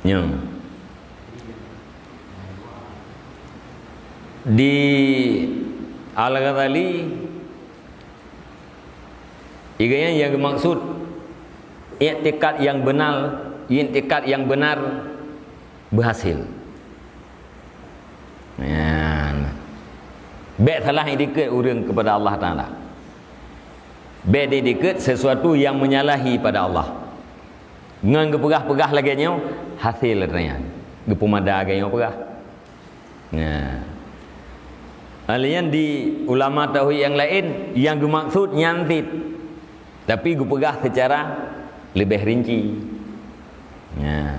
Ya. Di Al-Ghazali, iga nyan nyang geumaksud iktikad nyang beunal, iktikad nyang beunar beuhasil. Nyan. Bèk salah iktikad ureueng keupada Allah Taala. Bèk iktikad sesuatu nyang menyalahi pada Allah. Ngon geupeugah-peugah lagèe nyoe, hasil nyan geupeumada lagèe nyoe peugah. Nah. Alèh nyan di ulama tauhid nyang laén, nyang geumaksud nyan cit, tapi geupeugah seucara leubeh rinci. Nah.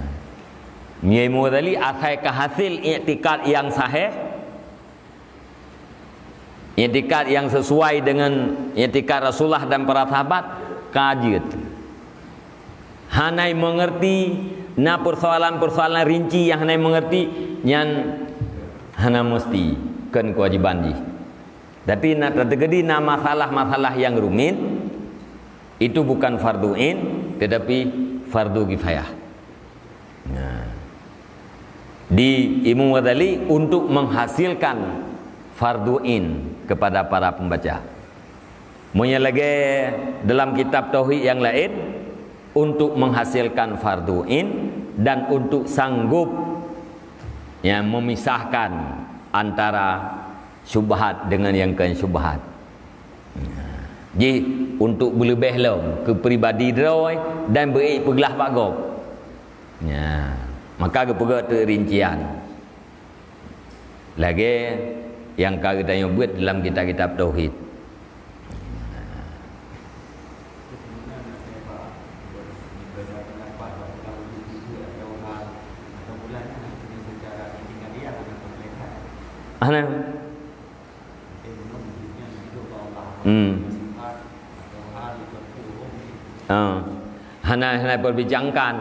Imam Ghazali asai ka hasil iktikad nyang sahih, iktikad nyang sesuai dengan iktikad Rasulullah dan para sahabat, ka jeuet. Hana mengerti, na persoalan-persoalan rinci nyang hana mengerti, nyan hana mesti, kon kewajiban jih. Tapi na teuteugedi na masalah-masalah nyang rumit, itu bukan fardu ain, tetapi fardu kifayah. Nah. Di Imam Ghazali untuk menghasilkan fardu ain kepada para pembaca. Meunyoe lagèe dalam kitab tauhid nyang laén, untuk menghasilkan fardu ain dan untuk sanggup, ya, memisahkan antara syubhat dengan nyang kon syubhat. Jih untuk beuleubeh lom keu pribadi droe dan beu peuglah bak gob. Nya, maka geupeugah teuk rincian. Lagèe nyang ka geutanyoe beuet dalam kitab-kitab tauhid. Hana. Hmm. Ha. Hana, hana perbincangkan.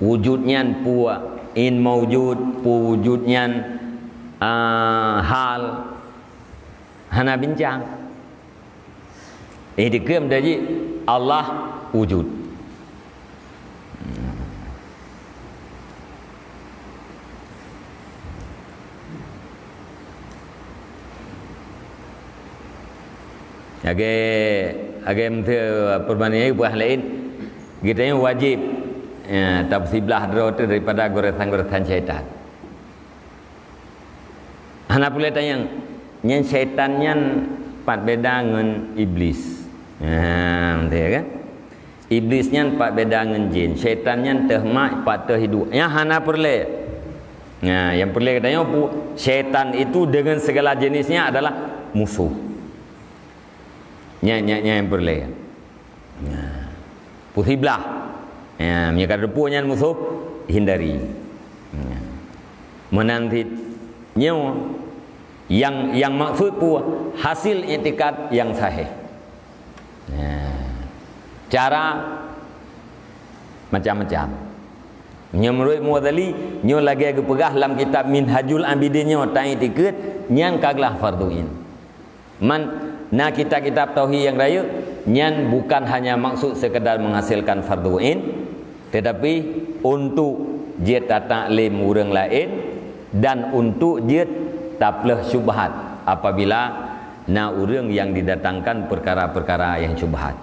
Wujud nyan peue, in maujud, peue wujud nyan, ah, hal. Hana bincang. Eh, dikeum dah jih, Allah wujud. Lagèe, lagèe meuteupeurbandingan peue laén, geutanyoe wajéb, eh, tapeusiblah droe teuh daripada goresan-goresan syaitan. Hana peureulèe tanyong, nyan syaitan nyan pat beda ngon Iblis. Ha, beutôi kan? Iblis nyan pat beda ngon jin, syaitan nyan teuh mat, pat teuh hidup. Nyan hana peureulèe. Nah, nyang peureulée geutanyoe pu-, syaitan itu dengan segala jenisnya adalah musuh. Nyan, nyan, nyan nyang peureulée. Nah, pusi blah. Ya, meunyoe ka teupeue nyan musuh, hindari. Nah, meunan cit nyoe nyang, nyang maksud pu hasil iktikad nyang sahih. Nah, cara macam-macam. Nyoe meunurot Mughazali, nyoe lagée geupeugah lam kitab Minhajul Abidin nyoe, ta-iktikad nyan ka glah fardhu ain. Man, na kitab-kitab tauhid nyang rayeuk, nyan bukan hanya maksud sekadar menghasilkan fardhu ain, tetapi untuk jeuet tataklém ureuëng laén dan untuk jeuet tapleuh syubhat apabila na ureuëng nyang didatangkan peukara-peukara nyang syubhat.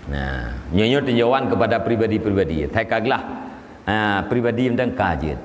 Nah, nyoe, nyoe tinjauan kepada pribadi-pribadi. That ka glah, ah, pribadi mantong ka jeuet.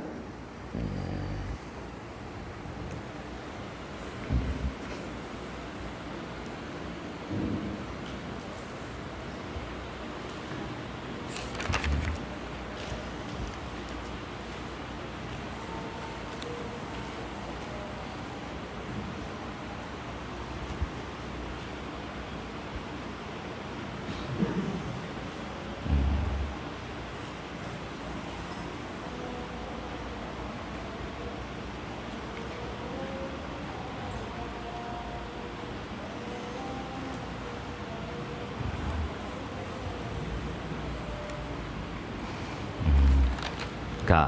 Ka.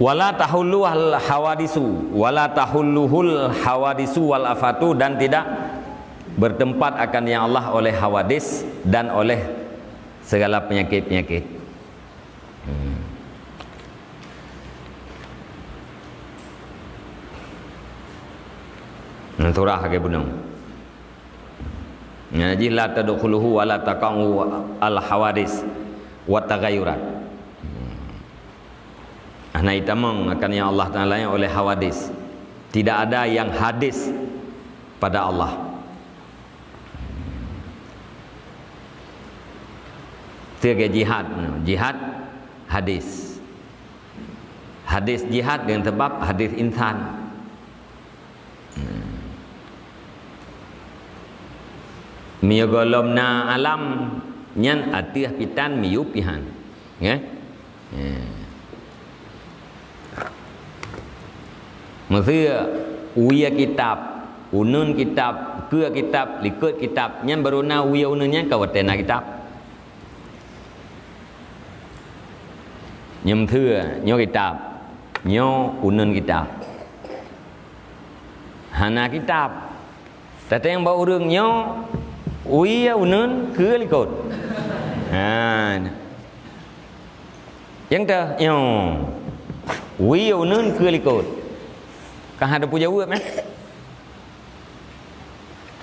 Wala tahulluhul hawadisu, wala tahulluhul hawadisu wal afatu, dan tidak bertempat akan yang Allah oleh hawadis dan oleh segala penyakit-penyakit. Hmm. Nah, surah lagée bunoe. Nah, jih la tadkhuluhu wa la taqa'u al hawadis wa taghayyurat. Hmm. Hana itamong akan yang Allah Taala oleh hawadis. Tidak ada yang hadis pada Allah. Tiga jihad, jihad hadis. Hadis jihad dengan sebab hadis insan. Hmm. Meunyoe gohlom na alam, nyan ateueh pitan miyueb pihan. Nggih? Hmm. Meuseu uwie kitab, uneun kitab, keue kitab, likot kitab, nyan barô na uwie uneun nyan ka watée na kitab. Nyoe meuseu, nyoe kitab, nyoe uneun kitab. Hana kitab. Tateueng bak ureuëng nyoe, uwie uneun keue likot. Ha. Nyang teuh, nyoe. Uwie uneun keue likot. Ka hana peujaweueb, eh?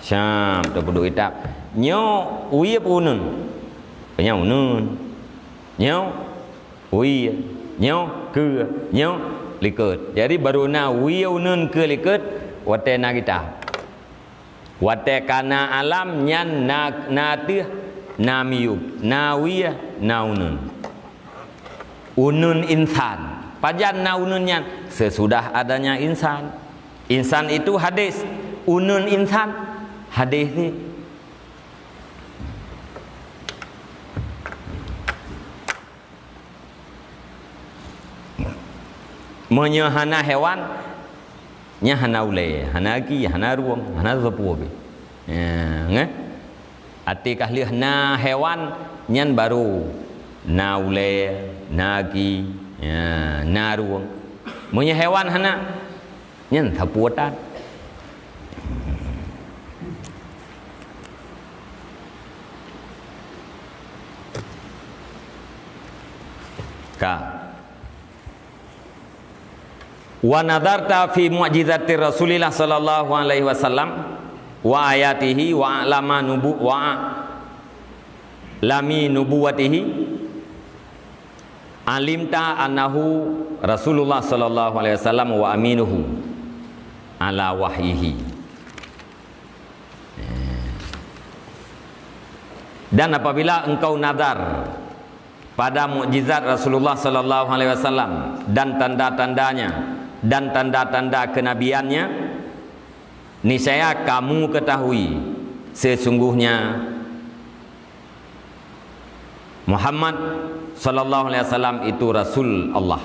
Syam, teupeuduk kitab. Nyoe uwie peue uneun? Nyoe uneun. Nyoe uwie. Nyoe keue. Nyoe likot. Jadi, barô na uwie uneun keue likot, watée na kitab. Watée ka na alam nyan na, na ateueh, na miyueb, na uwie, na uneun. Uneun insan. Pajan na uneun nyan? Sesudah adanya insan. Insan itu hadis. Uneun insan hadis ni. Meunyoe hana hewan, nyan hana ulée, hana gaki, hana rueng, hana sapeue pih. Ya, ngeh? Até ka lheueh na hewan, nyan barô na ulée, na gaki, ya, na rueng. Meunyoe hewan hana, nyan sapeue tan. Ka. Wa nadharta fi mu'jizati Rasulillah sallallahu alaihi wasallam wa ayatihi wa a'lama nubu-, wa a'lami nubuwatihi, alimta annahu Rasulullah sallallahu alaihi wasallam wa aminuhu ala wahyihi. Dan apabila engkau nadhar pada mukjizat Rasulullah sallallahu alaihi wasallam dan tanda-tandanya dan tanda-tanda kenabiannya, niscaya kamu ketahui sesungguhnya Muhammad sallallahu alaihi wasallam itu Rasul Allah.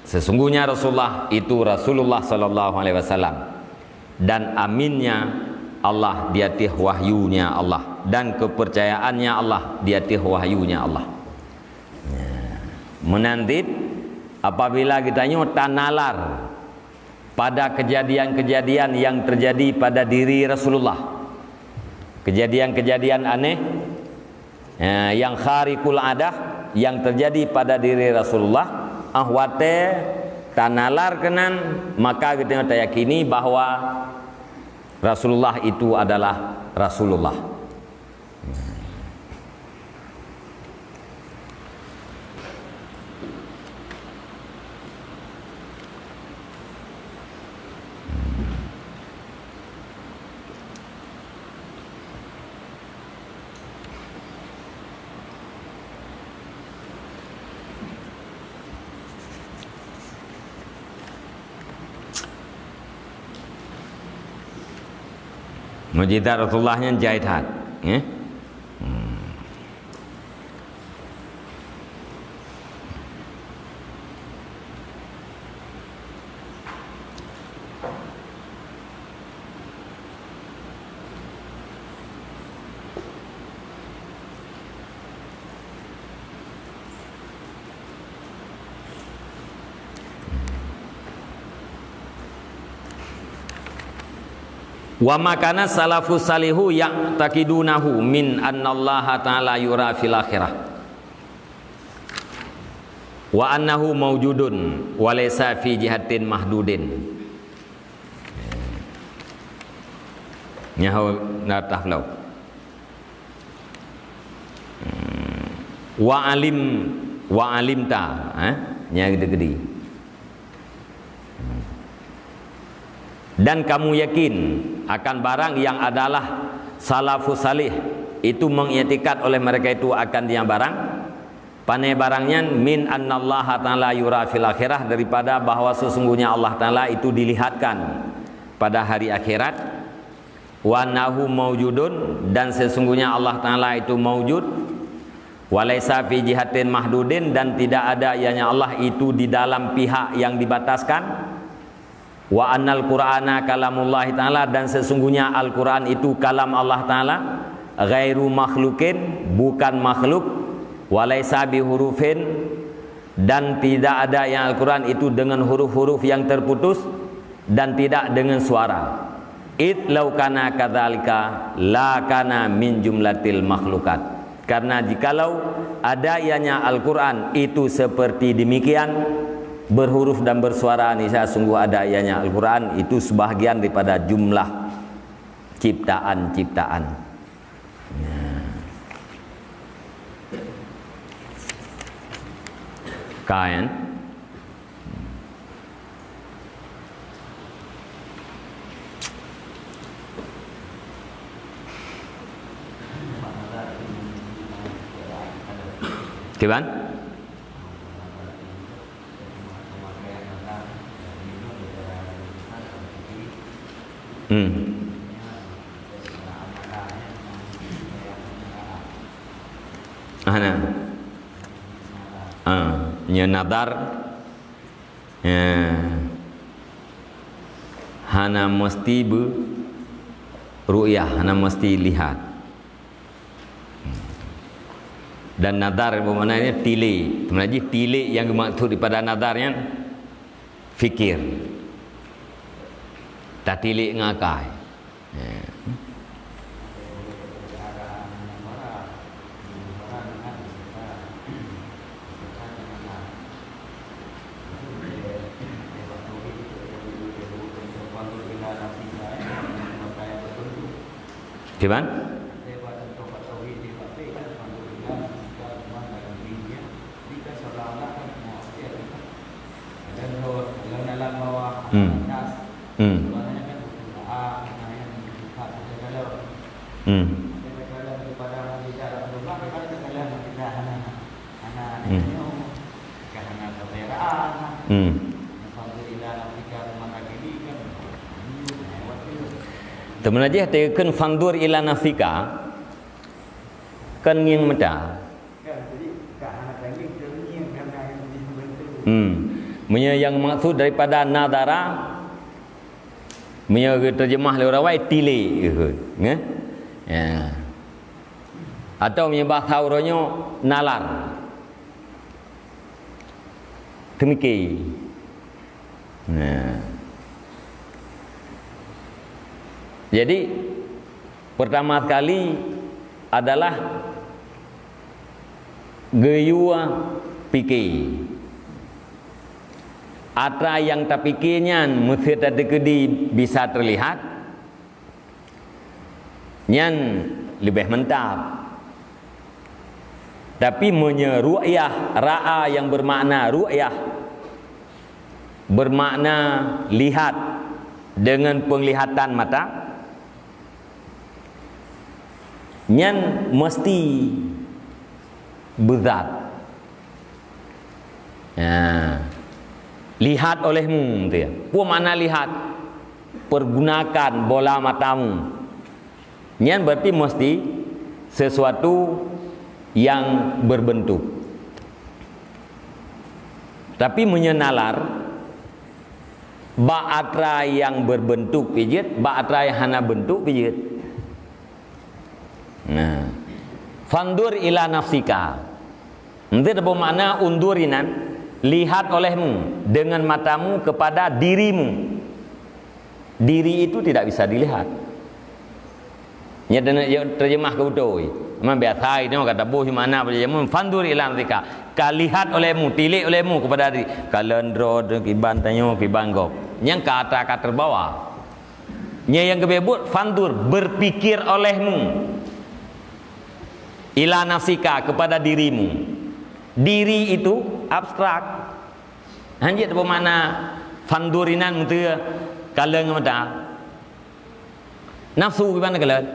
Sesungguhnya Rasulullah itu Rasulullah sallallahu alaihi wasallam. Dan aminnya Allah di ateueh wahyunya Allah, dan kepercayaannya Allah di ateueh wahyunya Allah. Ya. Meunan cit, apabila geutanyoe tanalar pada kejadian-kejadian yang terjadi pada diri Rasulullah, kejadian-kejadian aneh, eh, yang khariqul adah yang terjadi pada diri Rasulullah, ah watée tanalar keunan, maka geutanyoe tayakini bahwa Rasulullah itu adalah Rasulullah. Mukjizat Rasulullah nyan jai that, eh? Hmm. Wa ma kana salafus salihu ya'taqidunahu min annallaha ta'ala yura fil akhirah. Wa annahu maujudun wa laisa fi jihatin mahdudin. Nyaho na taflau. Hmm. Wa alim, wa alimta, eh? Nya gede-gede. Hmm. Dan kamu yakin akan barang yang adalah salafus salih itu mengiktikad oleh mereka itu akan dia barang, Pane barang nyan? Min annallaha ta'ala yura fil akhirah, daripada bahwa sesungguhnya Allah Ta'ala itu dilihatkan pada hari akhirat. Wa annahu maujudun, dan sesungguhnya Allah Ta'ala itu maujud. Wa laisa fi jihatin mahdudin, dan tidak ada ianya Allah itu di dalam pihak yang dibataskan. Wa annal Qur'ana kalamullahi ta'ala, dan sesungguhnya Al-Qur'an itu kalam Allah Ta'ala, ghairu makhluqin, bukan makhluk, wa laisa bihurufin, dan tidak ada yang Al-Qur'an itu dengan huruf-huruf yang terputus, dan tidak dengan suara. Id laukana kadzalika lakana min jumlatil makhlukat. Karena jikalau ada ianya Al-Quran itu seperti demikian, berhuruf dan bersuara, niscaya sungguh ada ianya Al-Quran itu sebahagian daripada jumlah ciptaan-ciptaan. Ya. Kain. Kiban? Hmm. Hana. Ah, nyoe nadhar. Ya. Hana meusti beu ru'yah, hana meusti lihat. Dan nadhar bermakna ini tilik. Sebenarnya tilik yang dimaksud daripada nadhar nyan fikir. Tatilik ngon akai. Ya. Kiban? Hmm. Hmm. Hmm. Hmm. Hmm. Teuma na jih teukheun fanzur ila nafsika, kan ngieng mata. Hmm. Meunyoe nyang maksud daripada nadhara, meunyoe geuteurjeumah lé ureuëng awai, tilék, nggih. Ya. Atau meunyoe bahasa uroe nyoe, nalar. Teumike. Nah. Jadi, pertama sekali adalah geuyue pike. Atra nyang tapike nyan meuseuti teukeudi bisa teulihat, nyan leubeh mantap. Tapi meunyoe ru'yah, ra'a nyang bermakna ru'yah, bermakna lihat dengan penglihatan mata, nyan mesti beuzat. Ya. Lihat olehmu, gitu ya. Apa makna lihat? Pergunakan bola matamu. Nyan berarti mesti sesuatu yang berbentuk. Tapi meunyoe nalar, bak atra nyang berbentuk pih jeuet, bak atra nyang hana bentuk pih jeuet. Nah, fandur ila nafsika. Nanti ada makna undur inan, lihat olehmu dengan matamu kepada dirimu. Diri itu tidak bisa dilihat. Nya terjemah ke beutôi. Memang biasa itu kata boh mana pada jameun fandur ila nafsika. Ka lihat olehmu, tilik olehmu kepada diri. Kalon droe kiban tanyoe kiban gob. Nyang ka atra ka terbawa. Nya nyang geubeuet fandur, berpikir olehmu. Ila nafsika, kepada dirimu. Diri itu abstrak. Hanjeuet bermakna fandur inan meuteue kalon mata. Nafsu kiban kalon.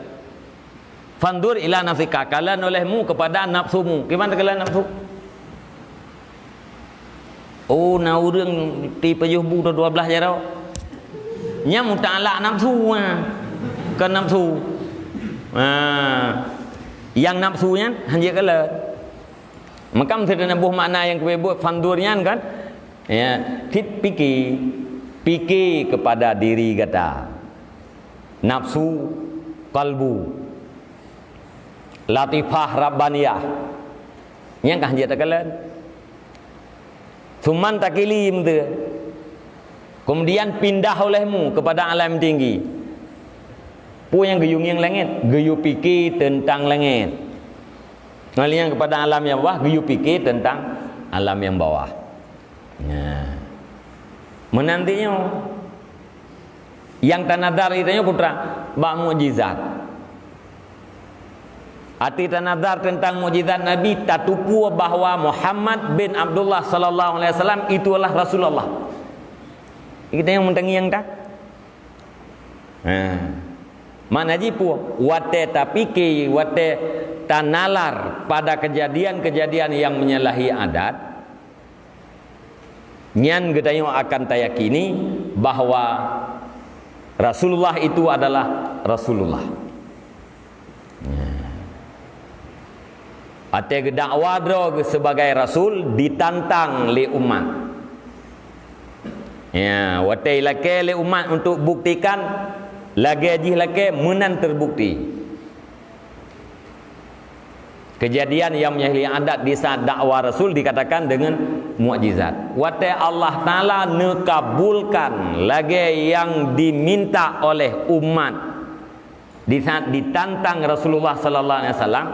Fandur ila nafsika, kalon olehmu kepada nafsumu. Kiban kalon nafsu? Oh, na ureuëng ti pajoh bu dua belas jaroe. Nya muta'alak nafsu, ha. Kon nafsu. Ha. Yang nafsu nyan hanjeuet kalon. Maka meusidana boh makna nyang keubeubeuet fandur nyan kan? Ya, cit pike, pike kepada diri gata. Nafsu, kalbu, latifah rabbaniyah. Nyang ka hanjeuet takalon. Suman takili meuteue. Kemudian pindah olehmu kepada alam tinggi. Peue nyang geuyue ngieng langét, geuyue pike teuntang langét. Ngon nyang kepada alam nyang bawah, geuyue pike teuntang alam nyang bawah. Nah. Meunan tanyoe, nyang tanadhar tanyoe putra bak mukjizat. Arti tanadhar teuntang mukjizat Nabi, tatupue bahwa Muhammad bin Abdullah sallallahu alaihi wasallam itu adalah Rasulullah. Kita nyang meutangieng ta? Ha. Makna jih peue? Watée tapike, watée tanalar pada kejadian-kejadian yang menyalahi adat, nyan geutanyoe akan tayakini bahwa Rasulullah itu adalah Rasulullah. Watée geudakwa droe sebagai rasul, ditantang lé umat. Ya, watée ilakée lé umat untuk buktikan, lagée jih lakée meunan terbukti. Kejadian yang menyalahi adat di saat dakwa Rasul dikatakan dengan mukjizat. Watée Allah Taala neukabulkan lagée nyang diminta oleh umat di saat ditantang Rasulullah sallallahu alaihi wasallam,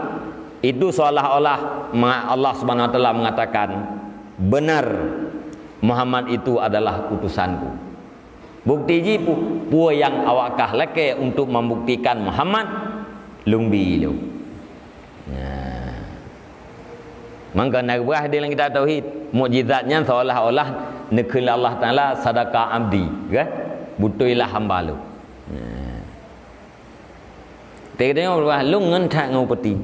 itu seolah-olah ma-, Allah Subhanahu wa Taala mengatakan, "Benar, Muhammad itu adalah utusanku." Bukti jih pu-, peue nyang awak kah lakée untuk membuktikan Muhammad? Lôn bi lôn. Nah. Mangka na geupeugah di lam kitab tauhid, mukjizat nyan seolah-olah neukheun lé Allah Taala, "Sadaqa abdi," kan? "Beutôi lah hamba lôn." Nah. Teudeungoe, "Lôn ngon that ngon upeti."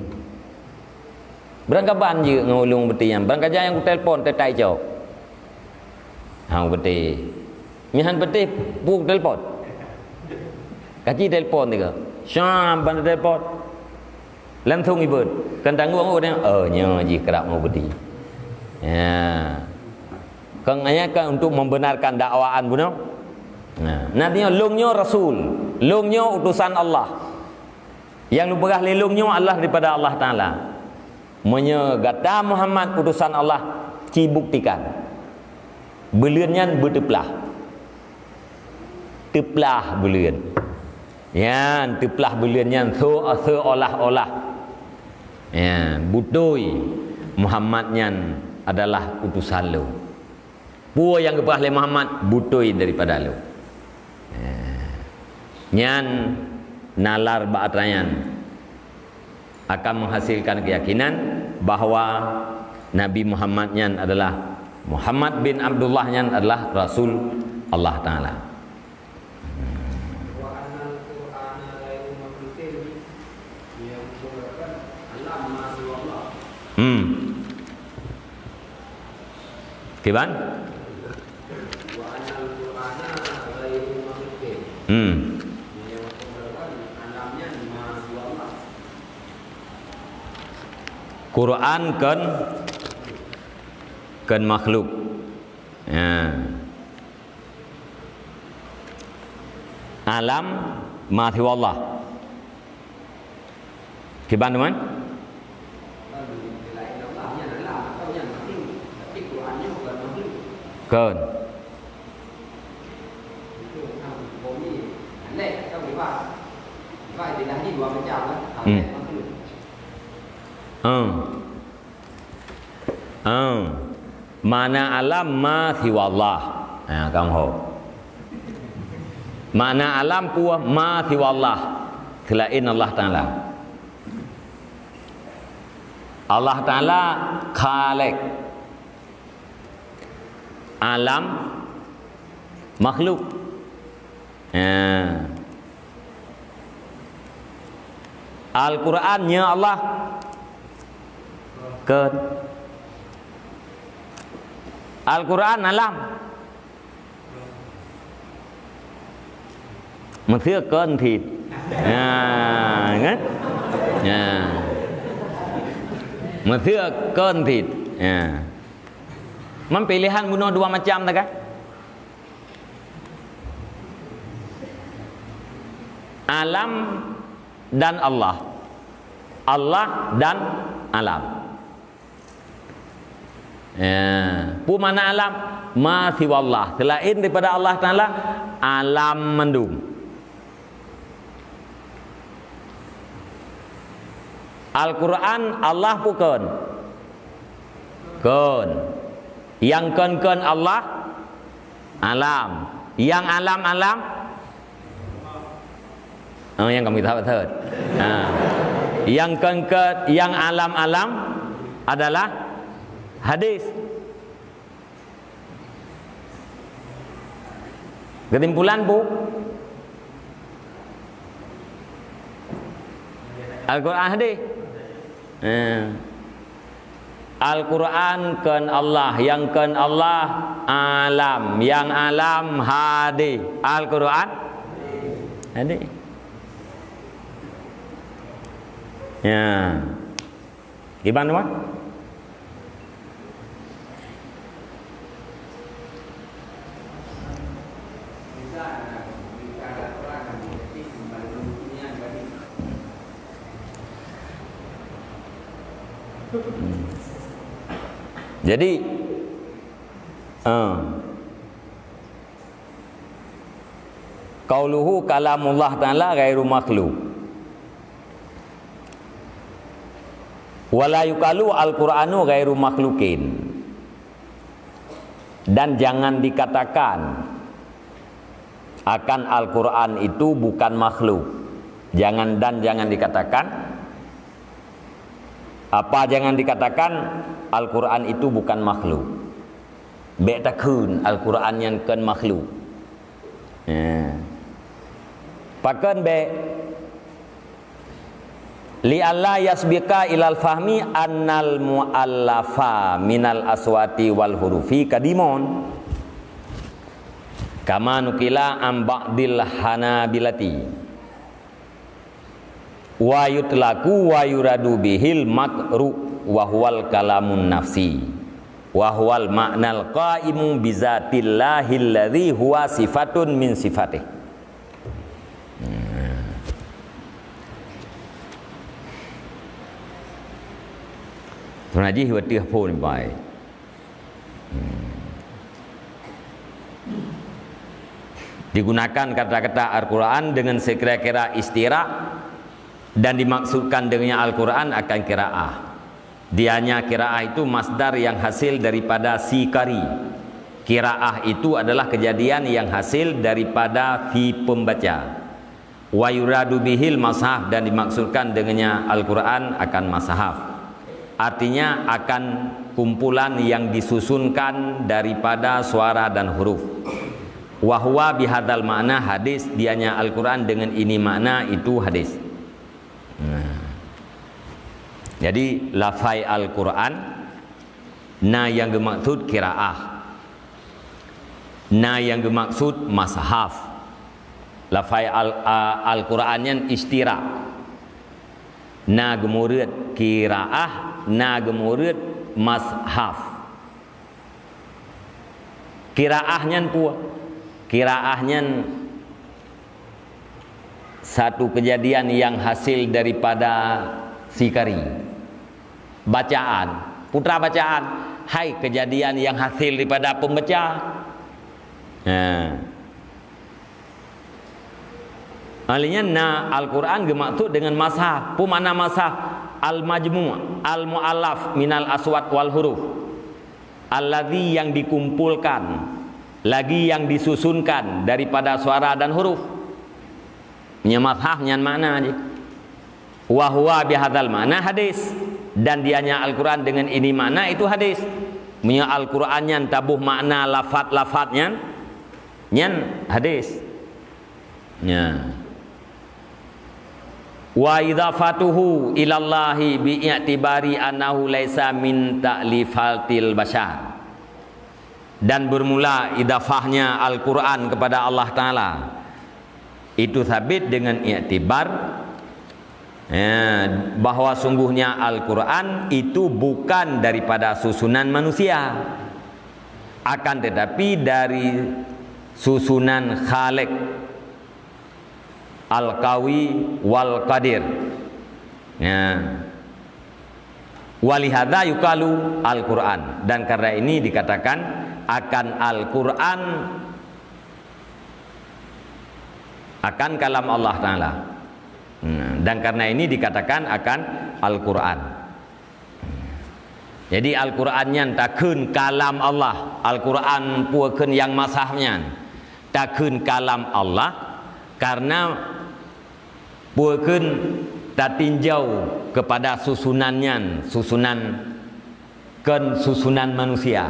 Beurangkaban jeuet ngon ulôn upeti nyan. Beurangkaban nyang kutelepon teutai cok. Hang beuteh. Nyan beuteh pu telepon. Kaci telepon tiga. Syam ban telepon. Langsung ibeuet. Kan tanggung aku dia. Oh, nyoe jih kerap mau beuteh. Ya. Kan hanya kan untuk membenarkan dakwaan bunoe. Nah, Nabi nyoe, lôn nyoe rasul, lôn nyoe utusan Allah. Nyang neupeugah lé lôn nyoe adalah daripada Allah Taala. Meunyoe gata Muhammad utusan Allah, ci buktikan. Buleuen nyan beuteuplah. Teuplah buleuen. Nyan teuplah buleuen nyan so-, seolah-olah. Ya, beutôi Muhammad nyan adalah utusan lôn. Peue nyang geupeugah lé Muhammad beutôi daripada lôn. Eh, nyan nalar bak atra nyan akan menghasilkan keyakinan bahwa Nabi Muhammad nyan adalah, Muhammad bin Abdullah nyan adalah Rasul Allah Taala. Wa annal Qur'ana ghairu makhluqin, yang menggambarkan alam ma siwa Allah. Hmm. Kiban? Wa annal Qur'ana ghairu makhluqin. Hmm. Yang menggambarkan alam nyan ma siwa Allah. Quran kon, kon makhluk. Ya. Alam ma siwa Allah. Kiban teuma? Kon. Hmm. Hmm. Ah, makna alam ma siwa Allah. Ha, kamoe ho. Makna alam peue? Ma siwa Allah, selain Allah Taala. Allah Taala Khaliq alam makhluk. Ha. Al-Quran nyoe Allah. Kon. Al-Quran alam. Meuseu kon cit. Ya, kan? Ya. Meuseu kon cit. Ya. Man pilihan bunoe dua macam teuka. Alam dan Allah. Allah dan alam. Ya, peue makna alam? Ma siwa Allah. Selain daripada Allah Taala, alam mandum. Al-Quran Allah peue kon? Kon. Nyang kon-kon Allah, alam. Nyang alam-alam, oh, nyang kamoe tahu beutôi. Ha. Nyang kon-kon, nyang alam-alam adalah hadis. Keusimpulan peue? Al-Quran hadis. Eh. Al-Quran kon Allah, nyang kon Allah alam, nyang alam hadis. Al-Quran hadis. Ya. Kiban teuma? Hmm. Jadi, ah, qauluhu kalamullah ta'ala ghairu makhluk. Wa la yuqalu Al-Qur'anu ghairu makhlukin. Dan jangan dikatakan akan Al-Quran itu bukan makhluk. Jangan, dan jangan dikatakan, apa jangan dikatakan, Al-Quran itu bukan makhluk. Bék takheun Al-Quran nyan kon makhluk. Ya. Pakon bék? Li alla yasbiqa ilal fahmi annal mu'allafa minal aswati wal hurufi qadimun. Kama nukila an ba'dil hanabilati. Wa yutlaqu wa yuradu bihil makru wa huwal kalamun nafsi. Wa huwal ma'nal qaimu bizatillahil ladzi huwa sifatun min sifatih. Hmm. Sebenarnya wateuh phon bai. Hmm. Digunakan kata-kata Al-Quran dengan sekira-kira istirak dan dimaksudkan dengannya Al-Quran akan qiraah. Dianya qiraah itu masdar yang hasil daripada sikari. Qiraah itu adalah kejadian yang hasil daripada si pembaca. Wa yuradu bihil mashaf, dan dimaksudkan dengannya Al-Quran akan mashaf. Artinya akan kumpulan yang disusunkan daripada suara dan huruf. Wa huwa bihadzal ma'na hadis, dianya Al-Quran dengan ini makna itu hadis. Nah. Jadi lafai Al-Quran na yang dimaksud qiraah. Na yang dimaksud mashaf. Lafai Al-, a-, Al-Quran nyan istirak. Na geumurit qiraah, na geumurit mashaf. Qiraah nyan peue? Qiraah nyan satu kejadian yang hasil daripada sikari. Bacaan, putra bacaan, hai kejadian yang hasil daripada pembaca. Ha. Ahlinya na Al-Quran dimaksud dengan mashaf. Peue makna mashaf? Al-majmu', al-mu'allaf minal aswat wal huruf. Alladzi, yang dikumpulkan, lagi yang disusunkan daripada suara dan huruf. Nyan mashaf nyan makna jih. Wa huwa bihadzal ma'na hadis. Dan dianya Al-Quran dengan ini makna itu hadis. Meunyoe Al-Quran nyan taboh makna lafat-lafat nyan, nyan hadis. Nya. Wa idhafatuhu ilallahi bi i'tibari annahu laisa min ta'lifatil basyar. Dan bermula idafahnya Al-Quran kepada Allah Ta'ala, itu sabit dengan iktibar, ya, bahwa sungguhnya Al-Quran itu bukan daripada susunan manusia, akan tetapi dari susunan Khalik. Al-Qawi wal Qadir. Ya. Walihadza yuqalu Al-Quran. Dan karena ini dikatakan akan Al-Quran, akan kalam Allah Ta'ala. Hmm, dan karena ini dikatakan akan Al-Quran. Jadi Al-Quran nyan takheun kalam Allah. Al-Quran peue kheun nyang mashaf nyan? Takheun kalam Allah karena peue kheun tatinjau kepada susunan nyan, susunan kon susunan manusia.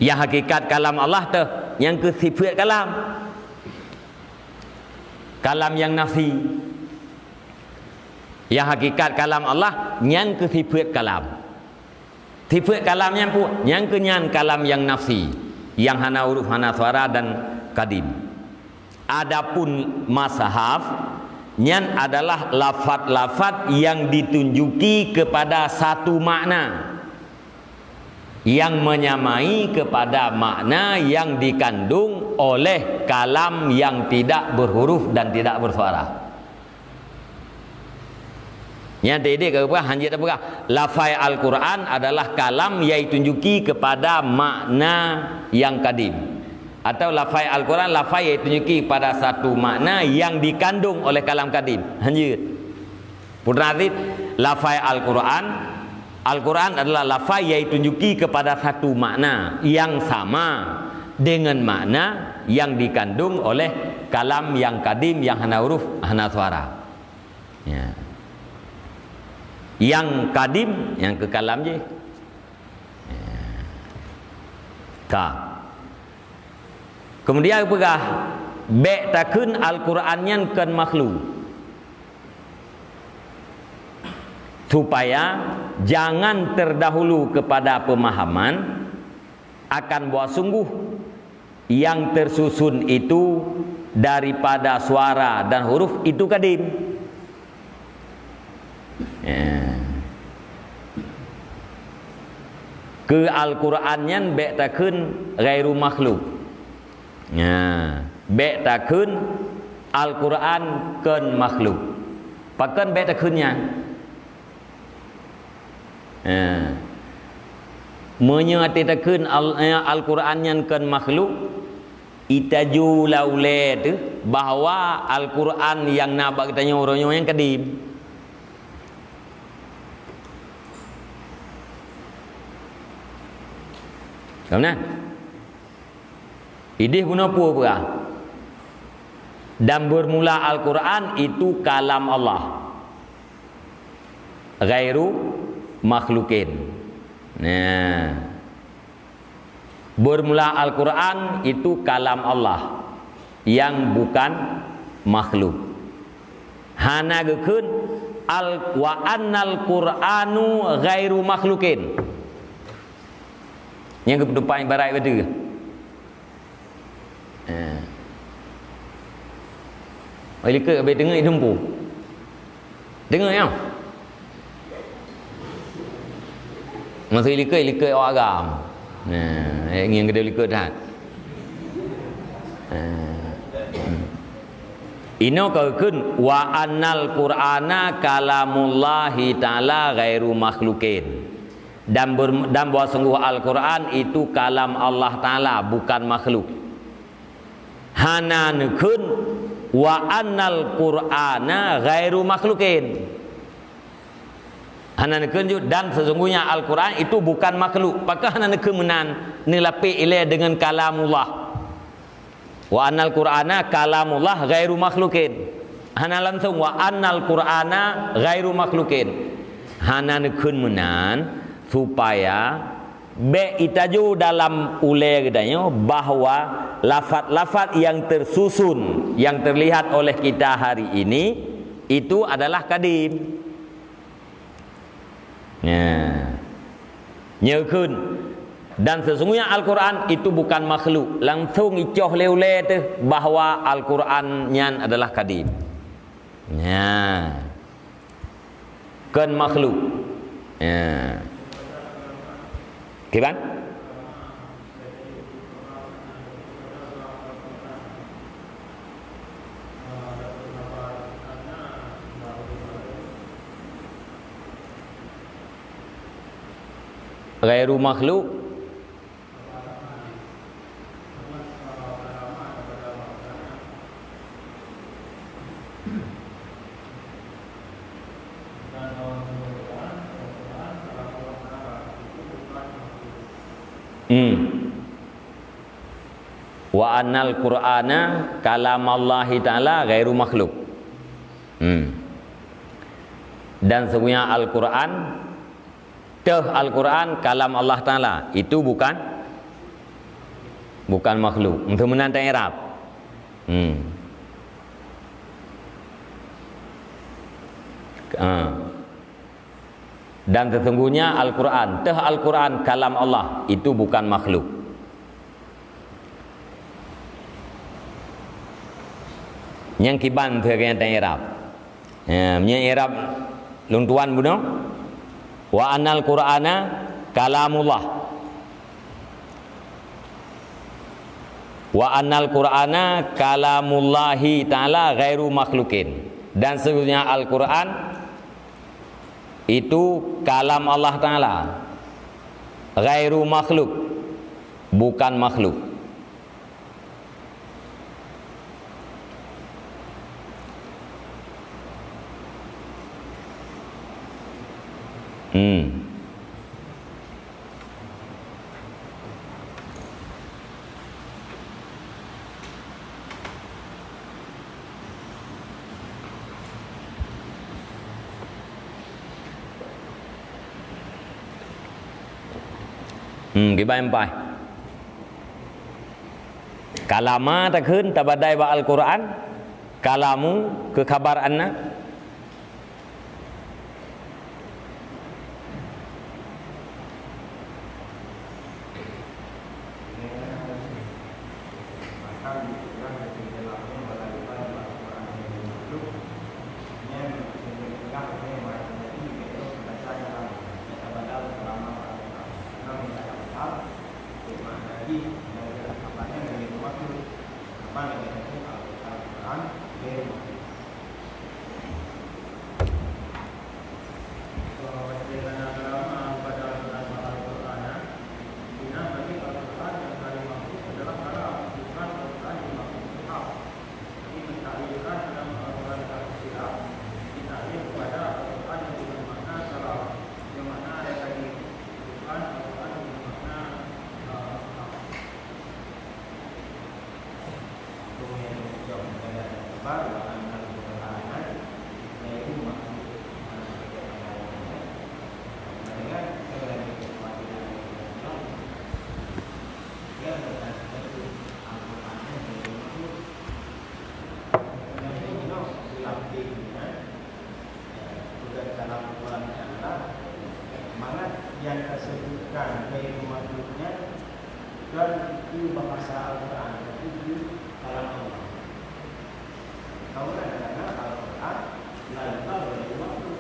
Nyang hakikat kalam Allah teuh, nyang keu sifeut kalam. Kalam nyang nafsi. Nyang hakikat kalam Allah, nyang keu sifeut kalam. Sifeut kalam nyang pu-, nyang keu nyan kalam nyang nafsi, nyang hana huruf, hana suara dan kadim. Adapun mashaf, nyan adalah lafat-lafat yang ditunjuki kepada satu makna, yang menyamai kepada makna yang dikandung oleh kalam yang tidak berhuruf dan tidak bersuara. Nyan teuh idéh ka geupeugah, hanjeuet tapeugah, lafai Al-Quran adalah kalam yang ditunjuki kepada makna yang kadim. Atau lafai Al-Quran, lafai yang ditunjuki kepada satu makna yang dikandung oleh kalam kadim. Hanjeuet. Putra Aziz, lafai Al-Quran, Al-Quran adalah lafai yang ditunjuki kepada satu makna yang sama dengan makna yang dikandung oleh Kalam nyang kadim, nyang hana huruf, hana suara. Ya. Nyang kadim, nyang keu kalam jih. Ya. Ka. Kemudian peugah, bék takheun Al-Quran nyan kon makhluk. Supaya jangan terdahulu kepada pemahaman akan bahwa sungguh yang tersusun itu daripada suara dan huruf itu kadim. Ya. Keu Al-Quran nyan bék takheun ghairu makhluk. Ya. Bék takheun Al-Quran kon makhluk. Pakon bék takheun nyan? Eh, meunyoe até takheun Al-, eh, Al-Quran nyan kon makhluk, itaju lam ulée teuh bahwa Al-Quran nyang na bak geutanyoe uroe nyoe nyan kadim. Ka meunan? Idéh bunoe peue peugah? Dan bermula Al-Quran itu kalam Allah. Ghairu makhlukin. Nah. Bermula Al-Quran itu kalam Allah yang bukan makhluk. Hana geukheun al-, wa annal Qur'anu ghairu makhlukin. Nyang geupeutupat ibarat beutôi. Eh. Oi likot habéh deungoe dumpu. Deungoe nyoe. Masa likot, likot awak agam. Nah, eh, ngieng geude likot that. Eh. Inoe ka geukheun, "Wa annal Qur'ana kalamullahi ta'ala ghairu makhlukin." Dan ber-, dan bahwa sungguh Al-Quran itu kalam Allah Ta'ala, bukan makhluk. Hana neukheun, "Wa annal Qur'ana ghairu makhlukin." Hana neukheun ju, dan sesungguhnya Al-Quran itu bukan makhluk. Pakon hana neukheun meunan, neulapék ilée deungon kalamullah. "Wa annal Qur'ana kalamullah ghairu makhlukin." Hana langsung, "Wa annal Qur'ana ghairu makhlukin." Hana neukheun meunan supaya bék itaju dalam ulée geutanyoe bahwa lafaz-lafaz yang tersusun, yang terlihat oleh kita hari ini, itu adalah kadim. Nah. Nyoe kheun, dan sesungguhnya Al-Quran itu bukan makhluk. Langsung icoh lé ulée teuh bahwa Al-Quran nyan adalah kadim. Nah. Kon makhluk. Nah. Kiban? Ghairu makhluk. Hmm. "Wa annal Qur'ana kalamallahi ta'ala ghairu makhluk." Hmm. Dan sesungguhnya Al-Quran, teuh Al-Quran kalam Allah Ta'ala, itu bukan, bukan makhluk. Untuk meunan ta i'rab. Hmm. Ah. Dan sesungguhnya Al-Quran, teuh Al-Quran kalam Allah, itu bukan makhluk. Nyang kiban teuh nyang ta i'rab. Ya, meunyoe i'rab lôn tuan bunoe, "Wa annal Qur'ana kalamullah." "Wa annal Qur'ana kalamullahi ta'ala ghairu makhlukin." Dan sesungguhnya Al-Quran itu kalam Allah Ta'ala. Ghairu makhluk. Bukan makhluk. Hmm. Hmm, kiban paih. Kalama takheun tabadai bak Al-Quran, kalamu keu khabar anna. Mangat nyang ka seubutkan ghairu makhluk nyan kon itu bahasa Al-Quran, tapi itu kalam Allah. Kamu kan kata Al-Quran la yuqalu ghairu makhluk.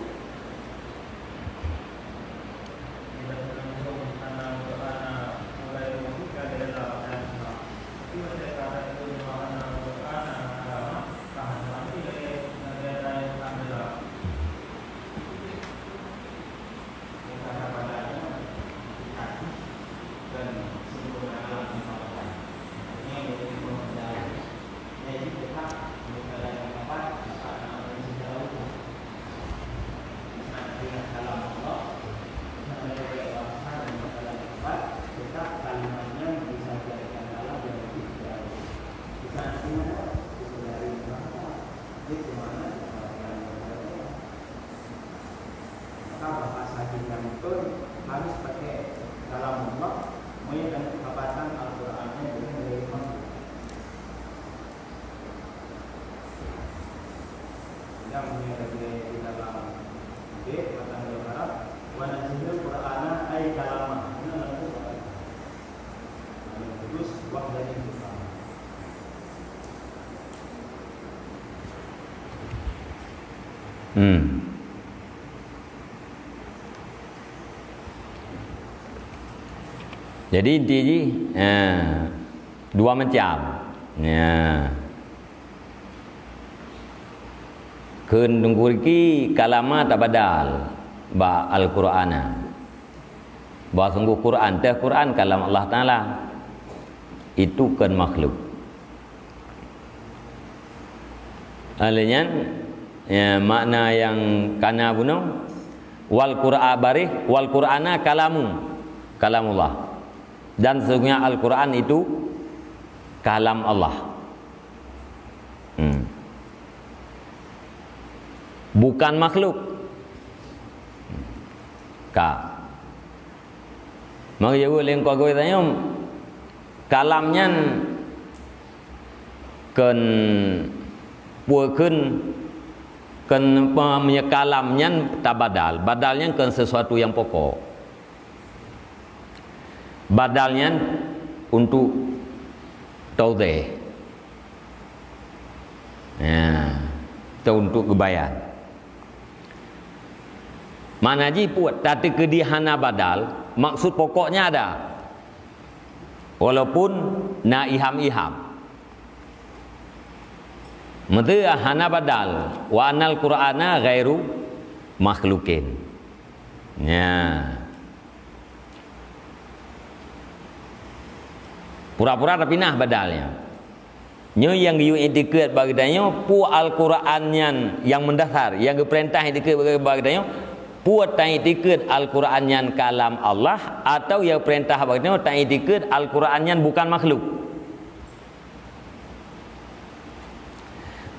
Maka bahasa kita pun harus pakai kalam Allah, meunyoe dalam perkataan Al-Quran nyan dengan dari makhluk. Sedang meunyoe lagi di dalam hadis, matan dalam Arab, "Wa nazzalnal Qur'ana ay kalama." Ini langsung Al-Quran. Lalu terus, "Wahdahu." Hmm. Jadi inti jih, eh, dua macam. Ya. Kheun Teungku Riki, kalama tabadal bak Al-Qur'ana. Bahwa sungguh Quran, teuh Quran kalam Allah Taala. Itu kon makhluk. Oleh nyan, ya, makna nyang kana bunoe, wal Qur'a barih, wal Qur'ana kalamu, kalamullah. Dan sesungguhnya Al-Quran itu kalam Allah. Hmm. Bukan makhluk. Ka. Maka jaweueb lé Teungku Agui tanyong, kalam nyan kon peue kheun, kon pe-, meunyoe kalam nyan tabadal. Badal nyan kon sesuatu nyang pokok. Badal nyan untuk taudhih. Ya, atau untuk geubayan. Makna jih peue, tateukeudi hana badal, maksud pokoknya ada. Walaupun na iham-iham. Meuteue hana badal, wa annal Qur'ana ghairu makhluqin. Ya. Pura-pura tapi nah badalnya. Nyoe nyang geuyue iktikeut bak geutanyoe, peue Al-Qur'an nyan nyang meundasar, nyang geupeurintah iktikeut bak geutanyoe, peue taiktikeut Al-Qur'an nyan kalam Allah, atawa nyang geupeurintah bak geutanyoe taiktikeut Al-Qur'an nyan bukan makhluk.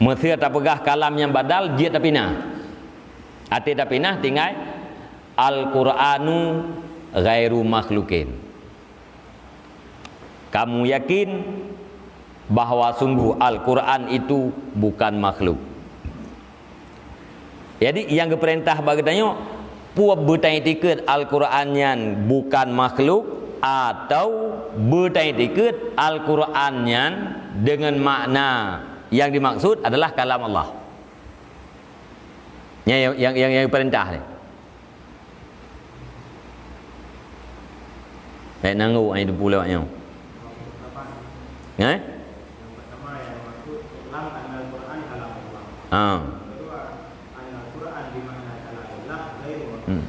Meuseu tapeugah kalam nyang badal, jeuet tapinah. Até tapinah tinggai Al-Qur'anu ghairu makhluqin. Kamu yakin bahwa sungguh Al-Quran itu bukan makhluk. Jadi, nyang geupeurintah bak geutanyoe, peue beutanyoe iktikeuet Al-Quran nyan bukan makhluk, atau beutanyoe iktikeuet Al-Quran nyan deungon makna nyang dimaksud adalah kalam Allah. Nyan nyang, nyang, nyang, nyang geupeurintah nyan. Bèk nanggroe, ai, teupeu lewat nyoe. Eh? Ha. Hmm.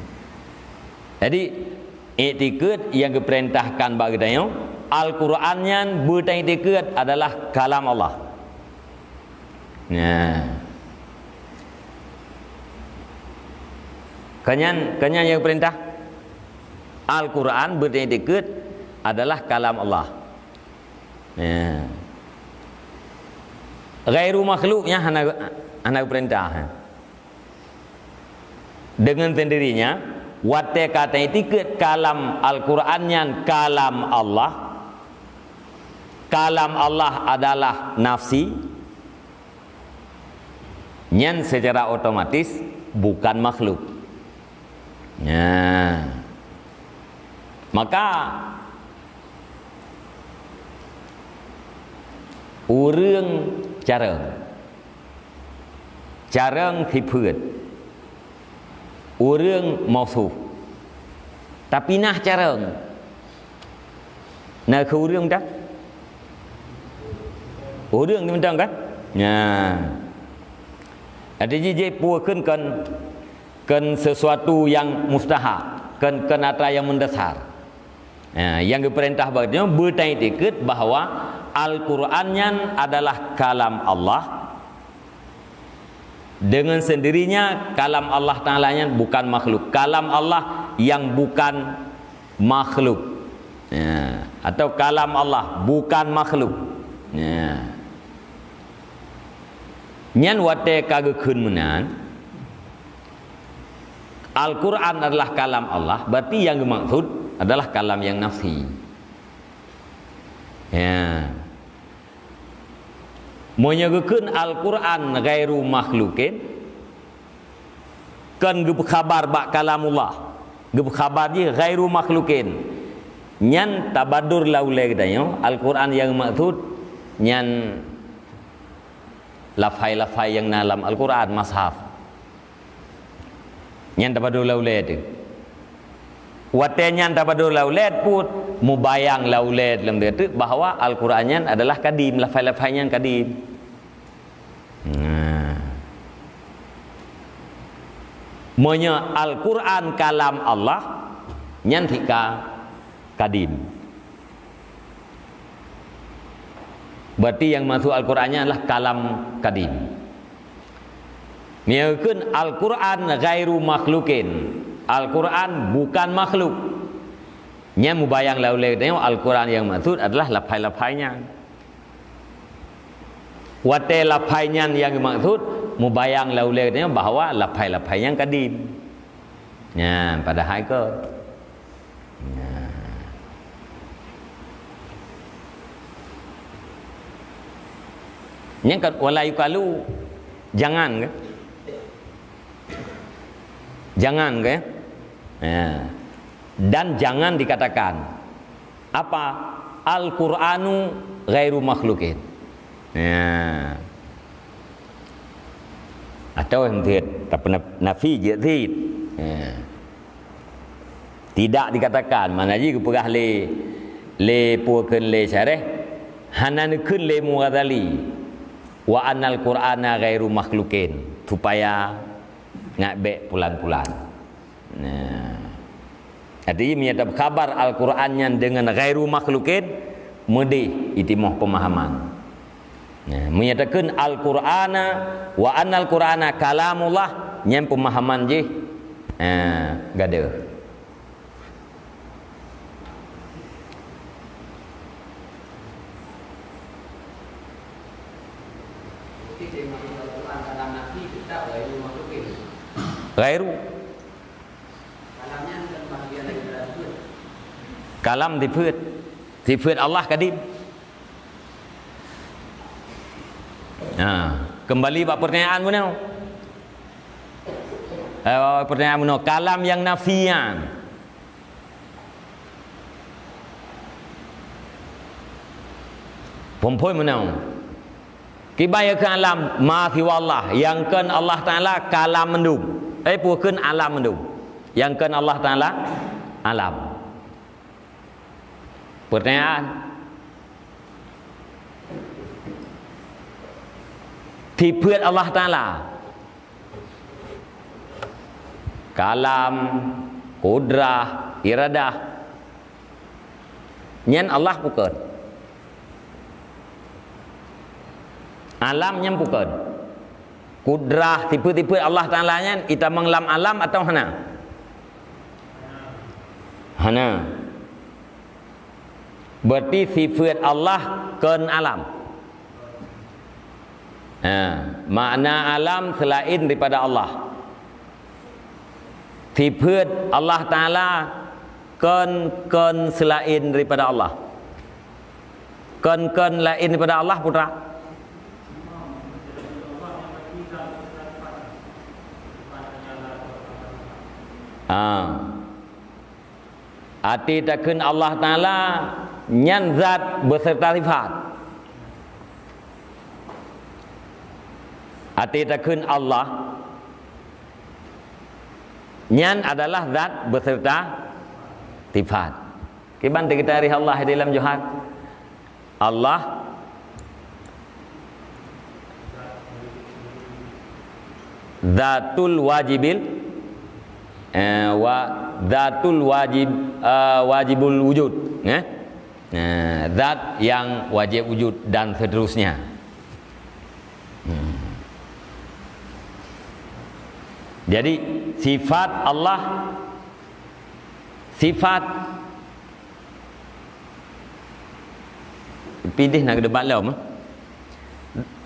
Jadi, iktikeuet nyang geupeurintahkan bak geutanyoe, Al-Quran nyan beutanyoe iktikeuet adalah kalam Allah. Nah. Keunyan, keunyan nyang geupeurintah, Al-Quran beutanyoe iktikeuet adalah kalam Allah. Ya. Ghairu makhluk nyan hana, hana geupeurintah. Deungon sendirinya, watèe ka taiktikeuet kalam Al-Quran nyan kalam Allah, kalam Allah adalah nafsi, nyan secara otomatis bukan makhluk. Nah, maka ureueng carông, carông sifeuet, ureueng mausof, tapi na carông. Na keu ureueng mantong? Ureueng mantong kan? Nah. Jadi, jih, jih peue kheun kon, kon sesuatu nyang mustahak, kon, kon atra nyang meundasar. Nah, nyang geupeurintah bak nyoe beutanyoe iktikeuet bahwa Al-Quran nyan adalah kalam Allah. Dengan sendirinya, kalam Allah Ta'ala nyan bukan makhluk. Kalam Allah yang bukan makhluk. Ya. Atau kalam Allah bukan makhluk. Ya. Nyan watèe ka geukheun meunan, Al-Quran adalah kalam Allah, berarti yang dimaksud adalah kalam yang nafsi. Ya. Meunyoe geukheun Al-Quran ghairu makhlukin, kon geupeukabar bak kalamullah, geupeukabar jih ghairu makhlukin, nyan tabador lam ulèe geutanyoe, Al-Quran nyang maksud nyan lafai-lafai nyang na lam Al-Quran, mushaf. Nyan tabador lam ulèe teuh. Watèe nyan tabador lam ulèe pun, mubayang lam ulèe lom teuh bahwa Al-Quran nyan adalah kadim, lafai-lafai nyan kadim. Nah. Meunyoe Al-Quran kalam Allah, nyan cit ka kadim. Berarti yang maksud Al-Quran nyan adalah kalam kadim. Meunyoe geukheun Al-Quran ghairu makhlukin, Al-Quran bukan makhluk. Nyan mubayang lam ulèe geutanyoe Al-Quran yang maksud adalah lafai-lafai nyan. Watèe lafai nyan nyang geumaksud, mubayang lam ulèe geutanyoe bahwa lafai-lafai nyan kadim. Nyan, padahai kon. Nah. Nyan kan wala yuqalu, jangan kan? Jangan kan? Ya. Dan jangan dikatakan apa? Al-Qur'anu ghairu makhluqin. Ya. Atawa meuteut, tapi na-, nafi jeuet cit. Ya. Tidak dikatakan, makna jih geupeugah lé, lé peue kheun lé syarah, hana neukheun lé Imam Ghazali, "Wa annal Qur'ana ghairu makhluqin," supaya ngat bèk pulan-pulan. Nah. Jadi, meunyoe tabeukabar Al-Qur'an nyan deungon ghairu makhluqin, meudeh itimoh peumahaman. Nah, meunyoe takheun Al-Qur'ana wa annal Qur'ana kalamullah, nyan peumahaman jih, eh, gadeuh. Ghairu. Kalam dipeuet. Sifeut Allah kadim. Nah, kembali bak pertanyaan bunoe. Eh, pertanyaan bunoe, kalam nyang nafi nyan. Phôn-phôn meunan. Kiban nyang kheun alam ma siwa Allah, nyang kheun Allah Taala kalam mandum. Eh, peue kheun alam mandum. Nyang kheun Allah Taala alam. Pertanyaan. Sifeut Allah Taala. Kalam, kudrah, iradah. Nyan Allah peue kheun. Alam nyan peue kheun. Kudrah, sifeut-sifeut Allah Taala nyan itamong lam alam atawa hana? Hana. Berarti sifeut Allah kheun alam. Ha, makna alam selain daripada Allah. Sifeut Allah Taala kheun-kheun selain daripada Allah. Kheun-kheun lain daripada Allah, putra. Ah. Até takheun Allah Taala nyan zat beserta sifat. Até takheun Allah nyan adalah zat beserta sifat. Kiban teugeutari Allah di dalam Johar. Allah zatul wajibil, eh, wa zatul wajib, eh, wajibul wujud, eh? Eh, zat yang wajib wujud dan seterusnya. Hmm. Jadi, sifat Allah, sifat pidih na geudebat lom.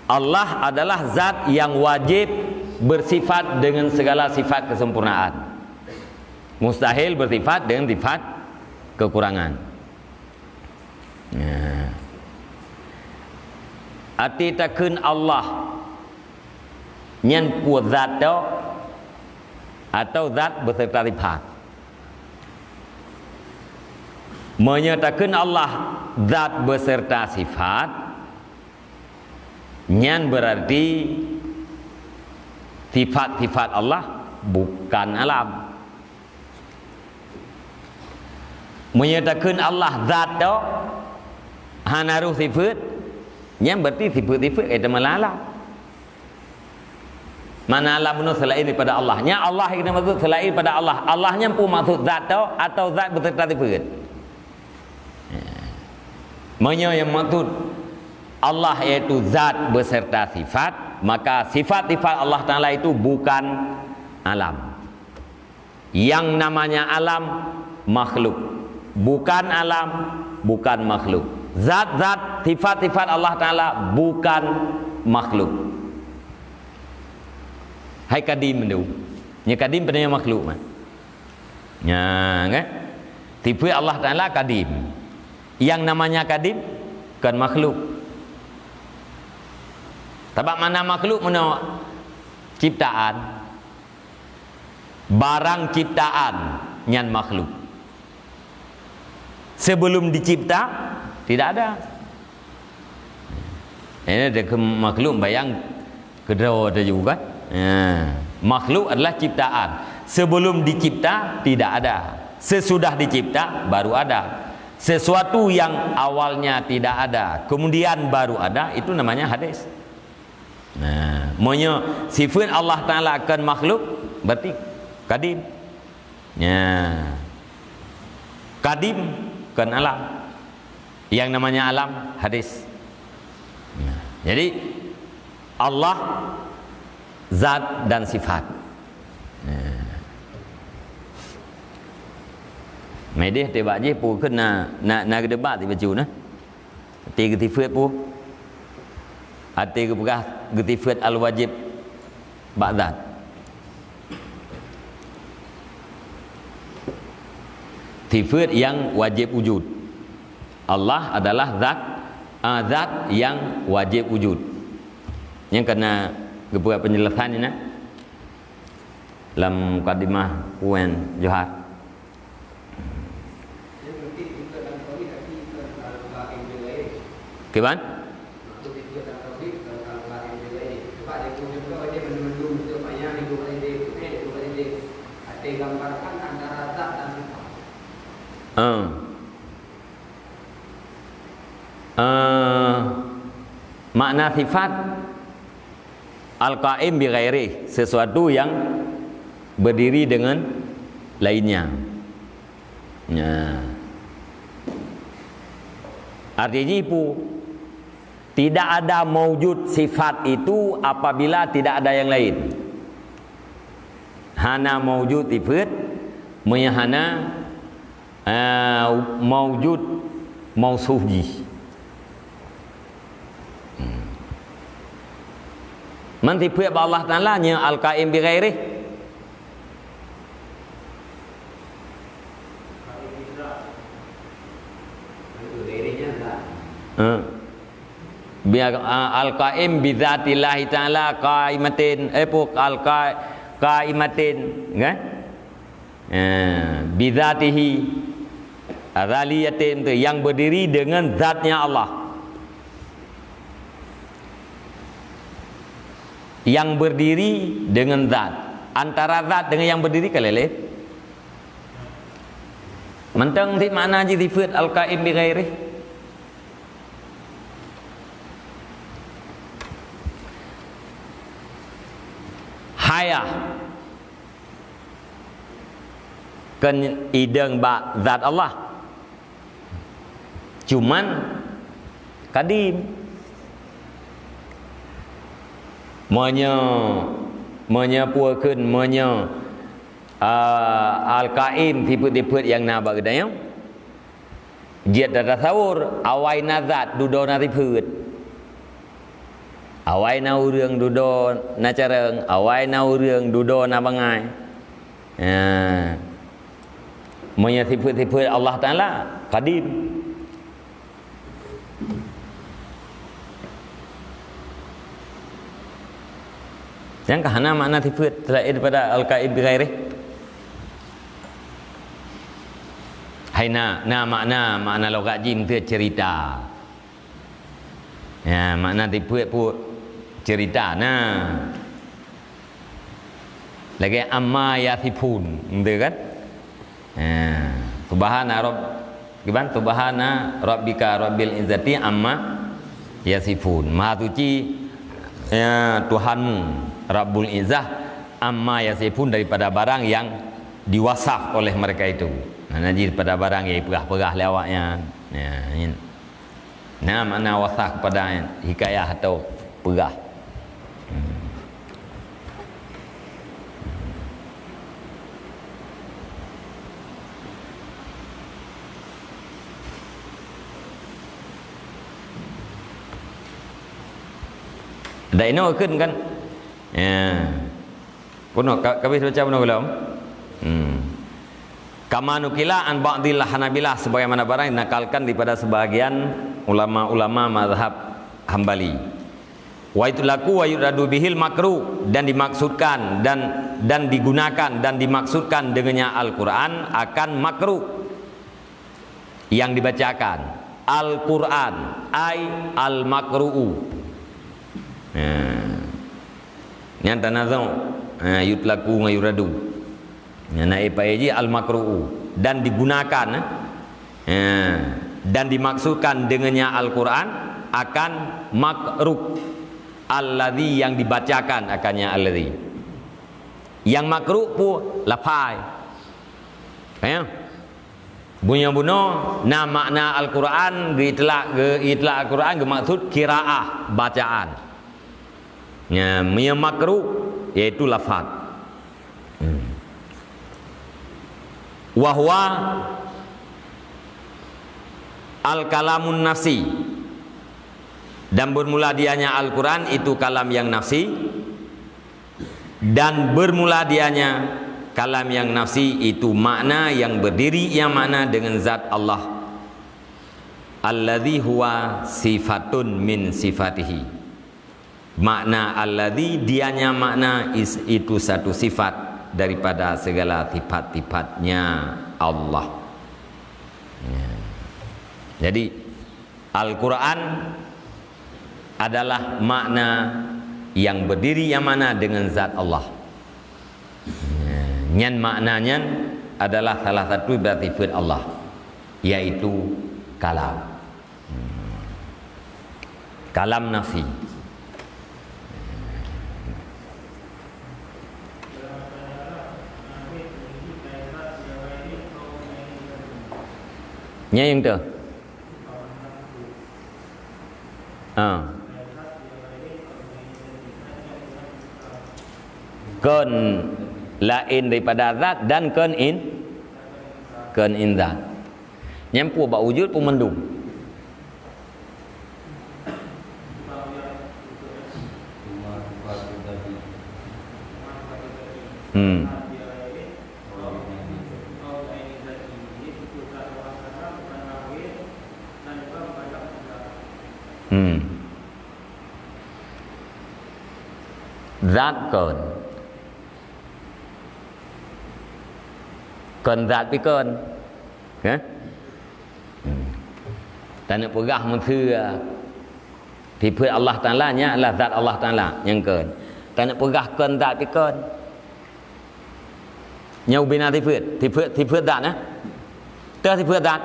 Allah adalah zat yang wajib bersifat dengan segala sifat kesempurnaan. Mustahil bersifat dengan sifat kekurangan. Nah. Até takheun Allah nyan peue zat tok atau zat beserta sifat? Meunyoe takheun Allah zat beserta sifat, nyan berarti sifat-sifat Allah bukan alam. Meunyoe takheun Allah zat tok, hana roh sifeut, nyan berarti sifeut-sifeut ka teuma lam alam. Mana alam bunoe selain daripada Allah. Nya Allah nyang maksud selain daripada Allah. Allah nyan peue maksud zat tok atau zat beserta sifeut? Meunyoe nyang maksud Allah yaitu zat beserta sifat, maka sifat-sifat Allah Taala itu bukan alam. Yang namanya alam makhluk. Bukan alam, bukan makhluk. Zat-zat, sifat-sifat Allah Taala bukan makhluk. Hai kadim tu. Nya kadim pada nyang makhluk mah. Nya, kan? Sifat Allah Taala kadim. Yang namanya kadim kan makhluk. Sabab mana makhluk meunoe ciptaan. Barang ciptaan nyan makhluk. Sebelum dicipta, tidak ada. Ini ada ke-, makhluk bayang keudroe teuh juga. Ya. Makhluk adalah ciptaan. Sebelum dicipta, tidak ada. Sesudah dicipta, baru ada. Sesuatu yang awalnya tidak ada, kemudian baru ada, itu namanya hadis. Nah, meunyoe sifat Allah Taala kan makhluk, berarti kadim. Ya. Kadim kan alam. Yang namanya alam, hadis. Nah, jadi Allah zat dan sifat. Nah. Meudeh teuh bak jih peue kheun na, na, na geudebat di bacut na. Até geusifeuet peue? Até geupeugah geusifeuet al-wajib bak zat. Sifeuet nyang wajéb wujud. Allah adalah zat, ah, zat yang wajib wujud. Nyang kana geupeugah penjelasan nyan lam mukadimah Wan Johar. Kiban? Ah. Eh, makna sifat al-qaim bi ghairih, sesuatu yang berdiri dengan lainnya. Nah. Arti jih pu, tidak ada maujud sifat itu apabila tidak ada yang lain. Hana maujud sifat, meunyo hana, eh, maujud mausuf jih. Hmm. Man sifat bak Allah Taala nyoe al-qaim bi ghairih. Hmm. Bi-, a-, al-qaim bi dzatillahi ta'ala qaimatin, eh, pu-, al-qa-, qaimatin, kan? Eh, bi dzatihi azaliyatin tu, yang berdiri dengan zatnya Allah. Yang berdiri dengan zat. Antara zat dengan yang berdiri kan lé-lé. Mantong cit makna jih sifat al-qaim bi ghairih. Hayah. Kan idong bak zat Allah. Cuman qadim. Meunyo, meunyo peue kheun, meunyo, ah, al-qaim sifeuet-sifeuet nyang na bak geutanyoe, jeuet tatasawur, awai na zat, dudoe na sifeuet. Awai na ureuëng, dudoe na careueng, awai na ureuëng, dudoe na bangai. Ha. Meunyo sifeuet-sifeuet Allah Taala, qadim. Nyang ka hana makna sifeuet selain daripada al-qaim bi ghairih. Hai na, na makna, makna logat jih meuteue cerita. Ya, makna sifeuet pu cerita na. Lagée amma yasifun, beutôi kan? Ha, subhana rabb-, kiban? Subhana rabbika rabbil izzati amma yasifun. Maha suci, ya, Tuhanmu, Rabbul Izzah, amma yasifun, daripada barang yang diwasaf oleh mereka itu. Makna jih daripada barang yang dipeugah-peugah lé awaknyan. Ya, nyan. Na makna wasaf kepada hikayah atau peugah. Hmm. Dak inoe kheun kan? Ya. Peunoh, ka, ka habéh baca peunoh gohlom? Hmm. Kama nukila an ba'dil Hanabilah, sebagaimana barang dinakalkan daripada sebahagian ulama-ulama mazhab Hambali. Wa yutlaqu wa yuradu bihil makruh, dan dimaksudkan dan, dan digunakan dan dimaksudkan dengannya Al-Quran akan makruh. Yang dibacakan Al-Quran, ai al-maqru'u. Ha. Nyan tanazu, ha, yutlaqu ngon yuradu. Nyan na ipae jih al-maqru'u dan digunakan, ha, dan dimaksudkan dengannya Al-Quran akan makruh, alladzi, yang dibacakan akannya alladzi. Yang makruh pu lafai. Ya. Bunoe-bunoe na makna Al-Quran, geuitlak, geuitlak Al-Quran geumaksud qiraah, bacaan. Nya, meunyo makruh, yaitu lafaz. Hmm. Wa huwa al-kalamun nafsi. Dan bermula dianya Al-Quran itu kalam yang nafsi. Dan bermula dianya kalam yang nafsi itu makna yang berdiri, yang makna dengan zat Allah. Alladzi huwa sifatun min sifatihi. Makna alladzi, dianya makna is, itu satu sifat daripada segala sifat-sifatnya Allah. Ya. Jadi, Al-Quran adalah makna yang berdiri yang mana dengan zat Allah. Ya. Nyan makna nyan adalah salah satu dari sifat Allah, yaitu kalam. Kalam nafsi. Nyan nyang tu. Ha. Kon laén daripada zat dan kon in, kon in zat. Nyan peue bak wujud peue mandum. Hmm. Hmm. Zat kon. Kon zat pih kon. Kan? Hmm. Taneuk peugah meuseu sifeut Allah Taala nyan adalah zat Allah Taala nyang kon. Taneuk peugah kon zat pih kon. Nyoe ubena sifeut, sifeut, sifeut zat, eh? Teuh sifeut zat.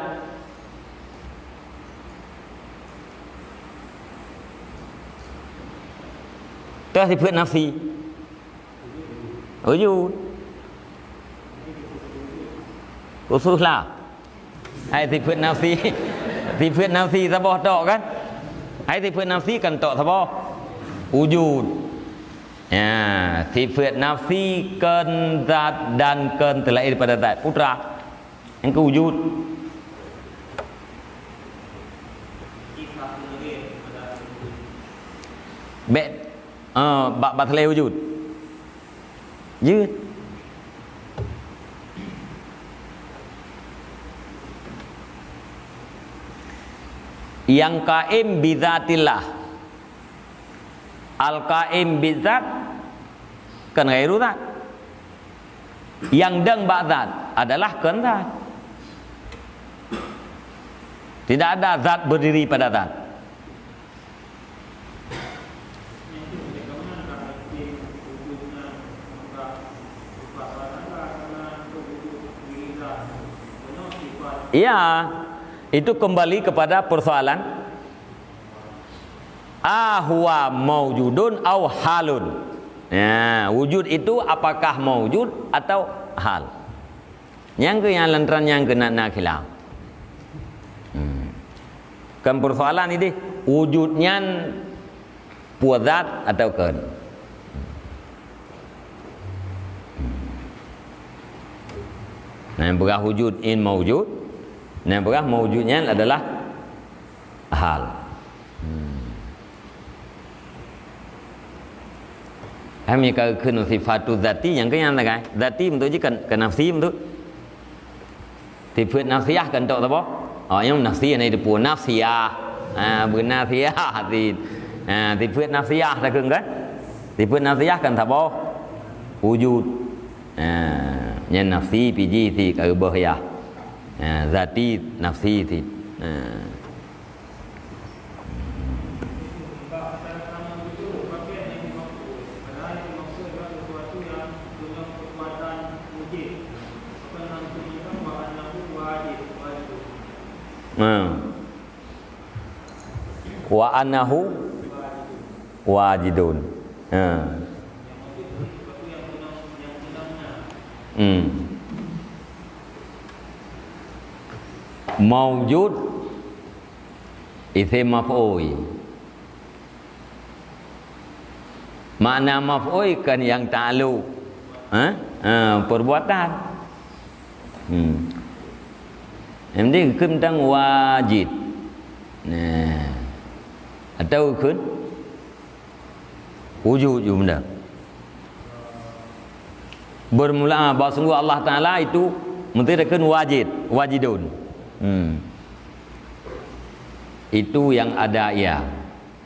Teuh sifeut nafsi. Wujud. Khusus lah. Hai sifeut nafsi. Sifeut nafsi saboh tok kan? Hai sifeut nafsi kan tok saboh. Wujud. Ya, sifeut nafsi kon zat dan kon teulahé daripada zat. Putra. Nyang keu wujud. Bèk, eh, bak, bak teulahé wujud. Jeuet. Yang qaim bizatillah. Al-qaim bizat kan ghairu zat. Yang dong bak zat adalah kon zat. Tidak ada zat berdiri pada zat. Iya, itu kembali kepada persoalan, a huwa maujudun au halun. Ya, wujud itu apakah maujud atau hal? Nyang keu nyang lantran nyang keu na, na khilaf. Hmm. Kan persoalan idéh, wujud nyan peue zat atau kon? Nah, nyang peugah wujud in maujud, nah, nyang peugah maujud nyan adalah hal. Hmm. Hai meunyoe ka kheun sifatu zati, nyang keu nyan sagai. Zati beutôi jih kan, kan nafsi beutôi. Sifeut nafsiah kan tok saboh. Oh, nyang nafsi na itu pun nafsiah. Ha, beunafsiah ti. Ha, sifeut nafsiah takheun kan? Sifeut nafsiah kan saboh. Wujud. Ha, nyan nafsi pih jih si ka geuboh yah. Ha, zati nafsi si. Ha. Hmm. Wa annahu wajidun. Ha. Hmm. Maujud isim maf'ul. Makna maf'ul kan nyang ta'alluq, ha? Ha, perbuatan. Hmm. Jadi kheun tang wajid. Nah. Atau kheun wujud ju benda. Bermula, ah, bahwa sungguh Allah Taala itu mesti takheun wajid, wajidun. Hmm. Itu yang ada ia.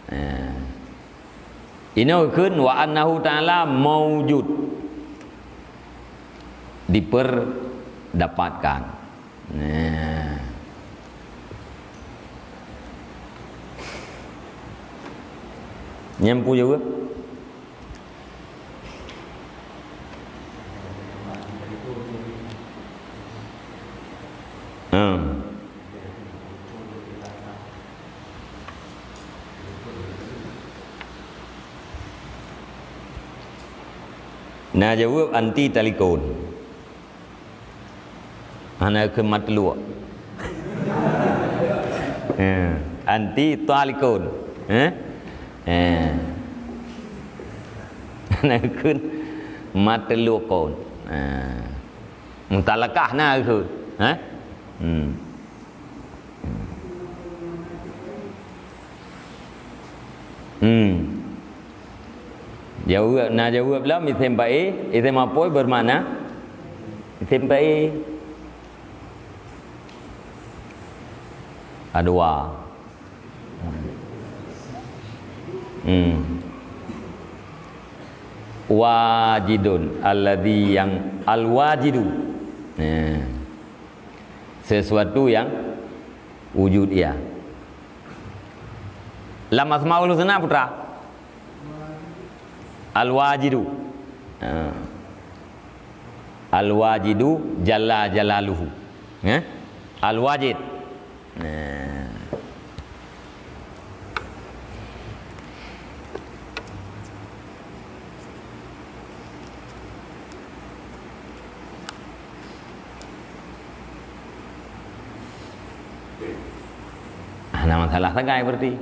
Nah. Inoe kheun wa annahu ta'ala maujud, diperdapatkan. Nah. Nyang peue jaweueb? Hmm. Na jaweueb anti talikon. Hana kheun mateulok. Eh, anti talikon. Eh? Eh. Hana kheun mateulokon. Eh. Mutalakah na kheun. Eh? Hmm. Hmm. Jaweueb, na jaweueb lom isim fa'il, isim maf'ul bermakna isim fa'il. Adua. Hmm. Wajidun, alladzi yang al-wajidu. Nah. Sesuatu yang wujud ia. Lam Asmaul Husna, putra. Al-Wajidu. Ha. Al-Wajidu jalla jalaluhu. Ya? Al-Wajid. Nah. Hana masalah sagai berarti.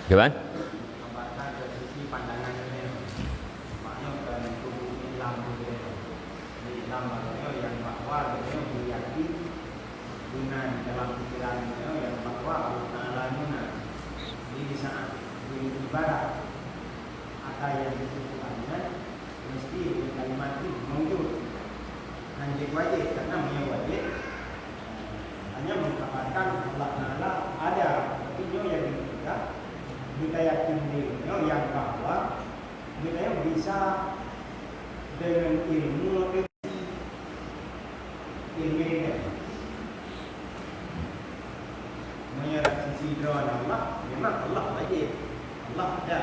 Gimana? Di dalam bahwa beliau meyakini dengan dalam pikiran beliau yang bahwa Allah Taala muna. Jadi, di saat beribadah, ada yang disebutkan dengan mesti dengan kalimat itu maujud. Hanya wajib, karena punya wajib hanya mengkabarkan Allah Taala ada. Tapi nyoe yang diperintah, kita yakin diri nyoe yang bahwa kita yang bisa dengan ilmu Ilmu ilmu. Meunyoe sisi droe Allah, memang Allah wajib. Allah ada.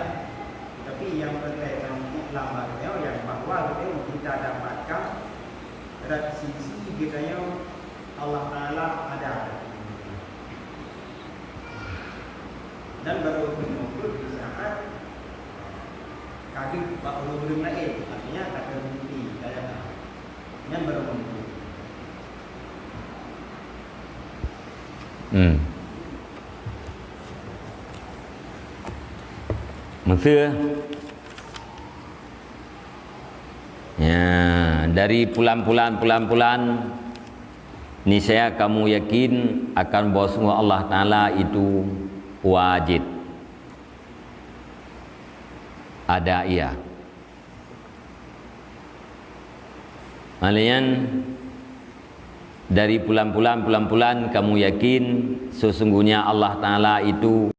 Tapi yang penting dalam agama yang bahwa kita dapatkan dari sisi kita yang Allah Taala ada. Dan baru menyebut di saat kadang bak ureuëng lain, artinya kata bukti, kata Nyan barô meuntri. Hmm. Meuseu. Ya, dari pulan-pulan, pulan-pulan, niscaya kamu yakin akan bahwa sungguh Allah Taala itu wajid. Ada ia. Malian dari pulan-pulan, pulan-pulan kamu yakin sesungguhnya Allah Taala itu